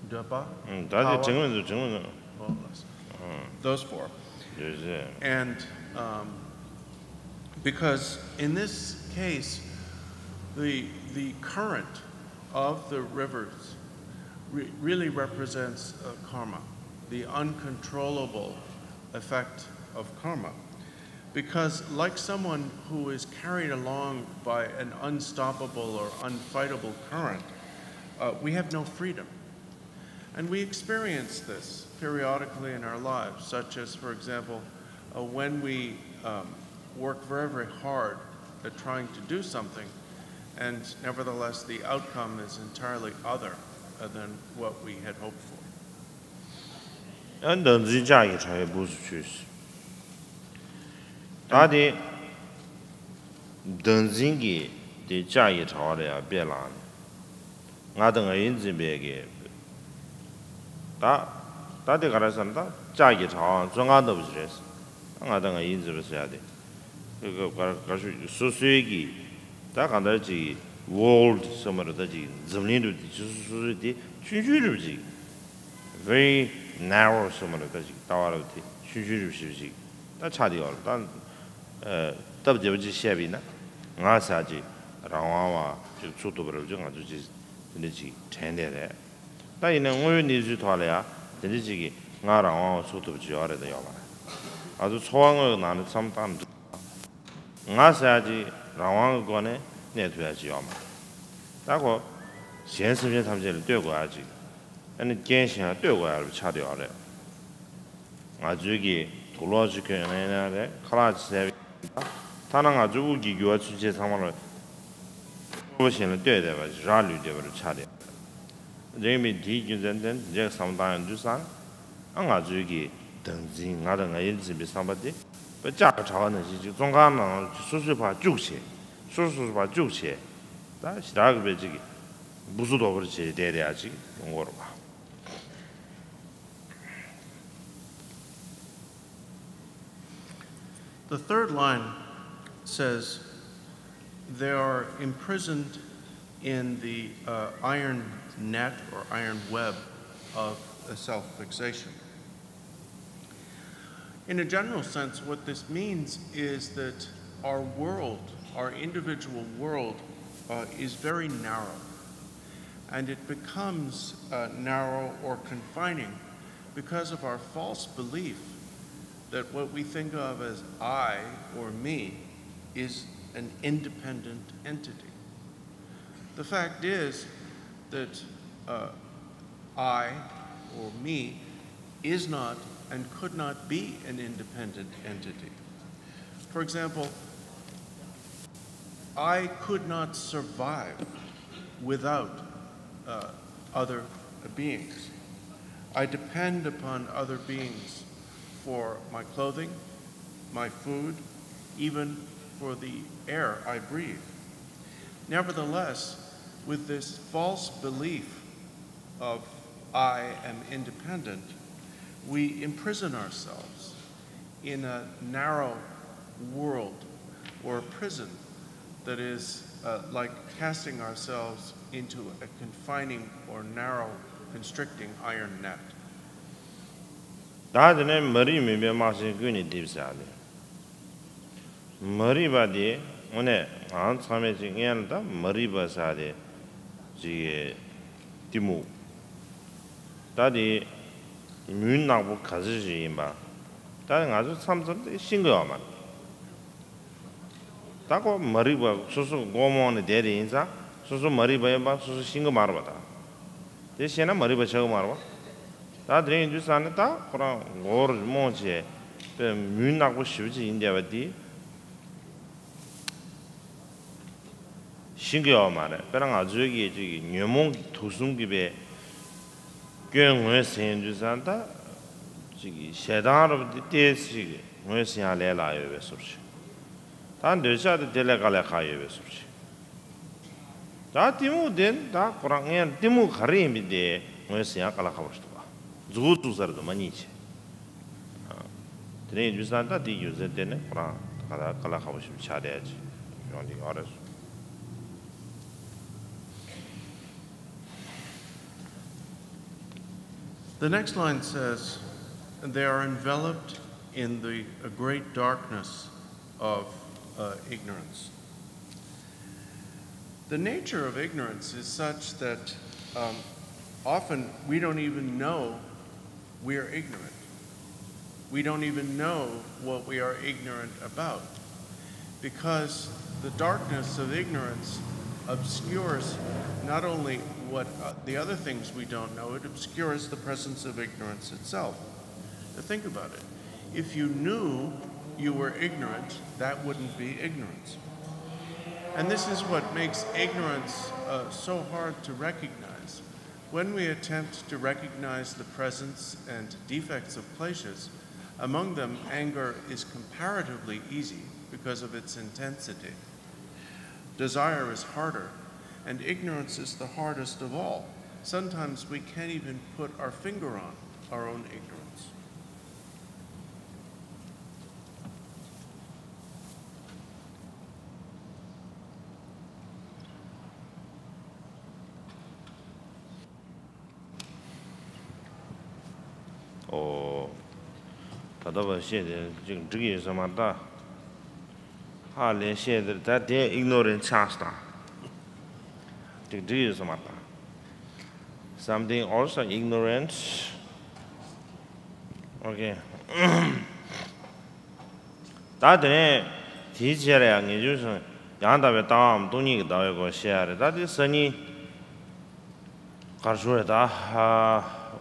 འདོད་པ། ད་དེ་དྲན་གྱི་མི་འདུག་དྲན་གྱི་མི་འདུག་ཨོ་ལགས་སོ། Those four. And, um, because in this case, the, the current of the rivers re- really represents, uh, karma, the uncontrollable effect of karma. Because, like someone who is carried along by an unstoppable or unfightable current, uh, we have no freedom. And we experience this periodically in our lives, such as, for example, uh, when we um, work very, very hard at trying to do something, and nevertheless the outcome is entirely other uh, than what we had hoped for. ཨ་བདག་འཛིན་ལྕགས་ཀྱི་དྲ་བའི་སྦུག་སུ་ཆུད། ད་དེ་བདག་འཛིན་གྱི་དེ་ལྕགས་ཀྱི་དྲ་བ་ལ་ཡང་དཔེ་བླངས་ནས། ང་དང་ང་ཡིར་འཛིན་པའི་གི། ད་ད་དེ་ག་རེ་ཟེར་ན། ད་ལྕགས་ཀྱི་དྲ་བའང་བཙོན་ཁང་ལྟ་བུ་ཞིག་རེད། ང་དང་ང་ཡིར་འཛིན་པ་ཟེར་ཡ་དེ། ག་ག་ག་ཞུ་སོ་སོའི་གི། ད་གང་ལྟར་ཅིག་ཝོལ་ཟེར་མ་རེད། ད་ཅིག་འཛམ་གླིང་འདྲ་བོ་དེ་སོ་སོ་སོ་སོའི་དེ་ཆུང་ཆུང་འདྲ་བོ་ཅིག very narrow ཟེར་མ་རེད། ད་ཅིག་ལྟ་བ་ར་དེ་ཆུང་ཆུང་རུ་ཞིབ་ཞིག་ད་ཆགས་བསྡད་ཡོད་རེད། ད་སྟབས་བདེ་པོ་ཅིག་བཤད་པ་ཡིན་ན། ང་ཟེར་ཅིག་རང་དབང་བ་ཅིག་ཚུགས་ཐུབ་པ་རེད་ཅིག་ང་ཚོ་ཅིག་དེ་འདྲ་ཅིག་དྲན་བསྡད་རེད། ད་ཡིན་ན་དངོས་ཡོད་གནས་ཚུལ་ཐོག་ལ་ཡང་དེ་འདྲ་ཅིག་གིས་ང་རང་དབང་བ་ཚུགས་ཐུབ་པ་ཅིག་ཡོད་རེད་དང་ཡོད་མ་རེད། ང་ཚོ་འཚོ་བ་དངོས་ཀྱི་ནང་ནས་མཚམས་བཏང་འདུག་ང་ཟེར་ཡ་ཅིག་རང་དབང་གི་སྒོ་ནས་གནས་ཐུབ་ཡ་ཅིག་ཡོད་མ་རེད། ད་ཁོ་གཞན་སེམས་ཅན་ཐམས་ཅད་ལ་ལྟོས་དགོས་ཡ་ཅིག་ཨ་ནི་རྐྱེན་གཞན་ལ་ལྟོས་དགོས་ཡ་ཆགས་བསྡད་ཡོད་རེད། ང་ཚོའི་གི་དུག་ལོག་ཅིག་གྱོན་ཡིན་ན་རེད། ཁ་ལག་ཅིག་བཟས་པ་ཡིན་ན། ཐ་ན་ང་ཚོའི་དབུགས་ཀྱི་རྒྱུ་བ་ཚུན་ཆད་ཚང་མ་ལ་སྐྱོ་པོ་གཞན་ལ་ལྟོས་བསྡད་པ་ཅིག་རག་ལུས་བསྡད་པ་རུ་ཆགས་བསྡད་ཡོད་རེད། རིང་མིན་དེའི་རྒྱུ་མཚན་དེ་འདྲའི་བསམ་བློ་བཏང་ཡོང་དུས་ཙང་། ཨ་ང་ཚོའི་གི་བདག་འཛིན། ང་དང་ང་ཡིར་འཛིན་པའི་བསམ་པ་དེ་དཔེ་ལྕགས་ཀྱི་དྲ་བ་ནང་བཞིན་ཅིག་བཙོན་ཁང་ནང་སོ་སོས་ཕར་བཅུག་བྱས། སོ་སོ་སོ་ཕར་བཅུག་བྱས། ད་ཞེ་དྲག་གི་དཔེ་ཅིག་སྦུ་སུ་དོག་པོར་བྱས་བསྡད་བསྡད་ཡ་ཅིག་ཡོང་གི་ཡོད་རེད་པ། The third line says, they are imprisoned in the uh, iron net or iron web of self fixation. In a general sense, what this means is that our world, our individual world, uh, is very narrow. And it becomes uh, narrow or confining because of our false belief that what we think of as I or me is an independent entity. The fact is that uh, I or me is not and could not be an independent entity. For example, I could not survive without uh, other beings. I depend upon other beings for my clothing, my food, even for the air I breathe. Nevertheless, with this false belief of I am independent, we imprison ourselves in a narrow world or prison that is uh, like casting ourselves into a confining or narrow constricting iron net. ད་དེ་ནས་མ་རིག་མུན་པའི་སྨག་ཆེན་ཀུན་ནས་རྡིབ་ཟེར་ནས། མ་རིག་པ་དེ་དངོས་གནས་ང་ཚང་མས་ཅིག་སྔོན་ལ་ད་མ་རིག་པ་ཟེར་དེ་ཅིག་གཏི་མུག་ད་དེ་མུན་ནག་པོ་ག་ཚོད་ཞིག་ཡིན་པ། ད་ང་ཚོ་མཚམས་མཚམས་དེ་ཤེས་ཀྱི་ཡོད་མ་རེད། ད་ཁོ་མ་རིག་པ་སོ་སོ་མགོ་རྨོངས་ནས་བསྡད་དེ་ཡིན་ཙང་སོ་སོ་མ་རིག་པ་ཡིན་པ་སོ་སོ་ཤེས་ཀྱི་མ་རེད་པ། ད་དེ་ཤེས་ན་མ་རིག་པ་ཆགས་ཀྱི་མ་རེད་པ། ད་དེ་རིང་ཡིན་དུས་ཙང་ནས་ད་ཁོ་རང་མགོ་རྨོངས་བྱས་པའི་མུན་ནག་པོ་ཞེ་པོ་ཅིག་ཡིན་བསྡད་པ་དེ། ཤེས་ཀྱི་ཡོད་མ་རེད། དཔེར་ན་ང་ཚོའི་གི་ཅིག་ཉོན་མོངས་ཀྱི་དུག་གསུམ་གྱི་པའི་སྐྱོན་ངོས་ཟིན་དུས་ཙང་ད་ཅིག་ཞེ་སྡང་རབ་དེ་ཏོག་ཙམ་ཅིག་ངོས་ཟིན་ཡག་ལས་སླ་ཡོད་པའི་བཟོ་འདྲ་ཞིག་ད་འདོད་ཆགས་དེ་དེ་ལས་དཀའ་ལས་ཁག་ཡོད་པའི་བཟོ་འདྲ་ཞིག་ད་གཏི་མུག་དེ་ད་ཁོ་རང་ངས་གཏི་མུག་ག་རེ་ཡིན་པའི་དེ་ངོས་ཟིན་ཡག་དཀའ་ལས་ཁག་པོ་ཞིག་འདུག་ག་འཛུགས་འཛུགས་ས་རེད་དོ་མ་ཉིད་ཆེ། དེ་ནས་ཡིན་དུས་ཙང་ད་དེའི་རྒྱུ་མཚན་དེ་ནས་ཁོ་རང་ད་ག་ལ་དཀའ་ལས་ཁག་པོ་ཞིག་ཆགས་བསྡད་ཀྱི་ཡོང་གི་ཡོད་རེད། The next line says, they are enveloped in the great darkness of uh, ignorance. The nature of ignorance is such that um, often we don't even know we are ignorant. We don't even know what we are ignorant about because the darkness of ignorance obscures not only What uh, the other things we don't know, it obscures the presence of ignorance itself. Now think about it. If you knew you were ignorant, that wouldn't be ignorance. And this is what makes ignorance uh, so hard to recognize. When we attempt to recognize the presence and defects of kleshas, among them anger is comparatively easy because of its intensity. Desire is harder, and ignorance is the hardest of all. Sometimes we can't even put our finger on our own ignorance. ཨོ། ད་ལྟ་བ་བཤད་དེ་ཅིག་འགྲིག་ཡོད་ས་མ་རེད་ད། ཧ་ལས་བཤད་དེར་ད་དེ་ignorant ཆགས་སོང་ད། ཅིག་འགྲིག་ཡོད་ས་མ་རེད་ད། Something also ignorant. Okay. ད་དེ་ནས་དེའི་ཕྱིར་ཡང་ངེས་འབྱུང་སོང་ཡང་དག་པའི་ལྟ་བའམ་སྟོང་ཉིད་ཀྱི་ལྟ་བའི་སྐོར་བཤད་ཡ་རེད། ད་དེ་སང་ཉིན་གར་ཞུ་རེད་ད།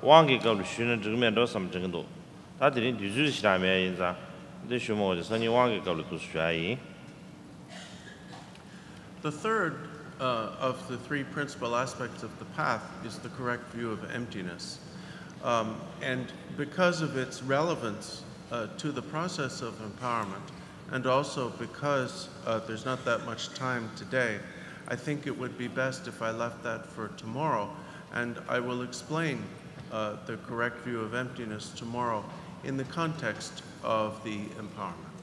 དབང་གི་སྐབས་ལ་ཞུས་ན་འགྲིག་མེད་འགྲོ་བསམ་དྲན་གྱི་འདུག་ད་དེ་རིང་དུས་ཚོད་ཞེ་དྲག་མེད་ཡིན་ཙང་འདི་ཞུ་མ་དགོས་ཀྱི་སང་ཉིན་དབང་གི་སྐབས་ལ་འདུག་སེ་ཞུ་ཡ་ཡིན། The third uh, of the three principal aspects of the path is the correct view of emptiness. Um, and because of its relevance uh, to the process of empowerment, and also because uh, there's not that much time today, I think it would be best if I left that for tomorrow, and I will explain uh, the correct view of emptiness tomorrow in the context of the empowerment.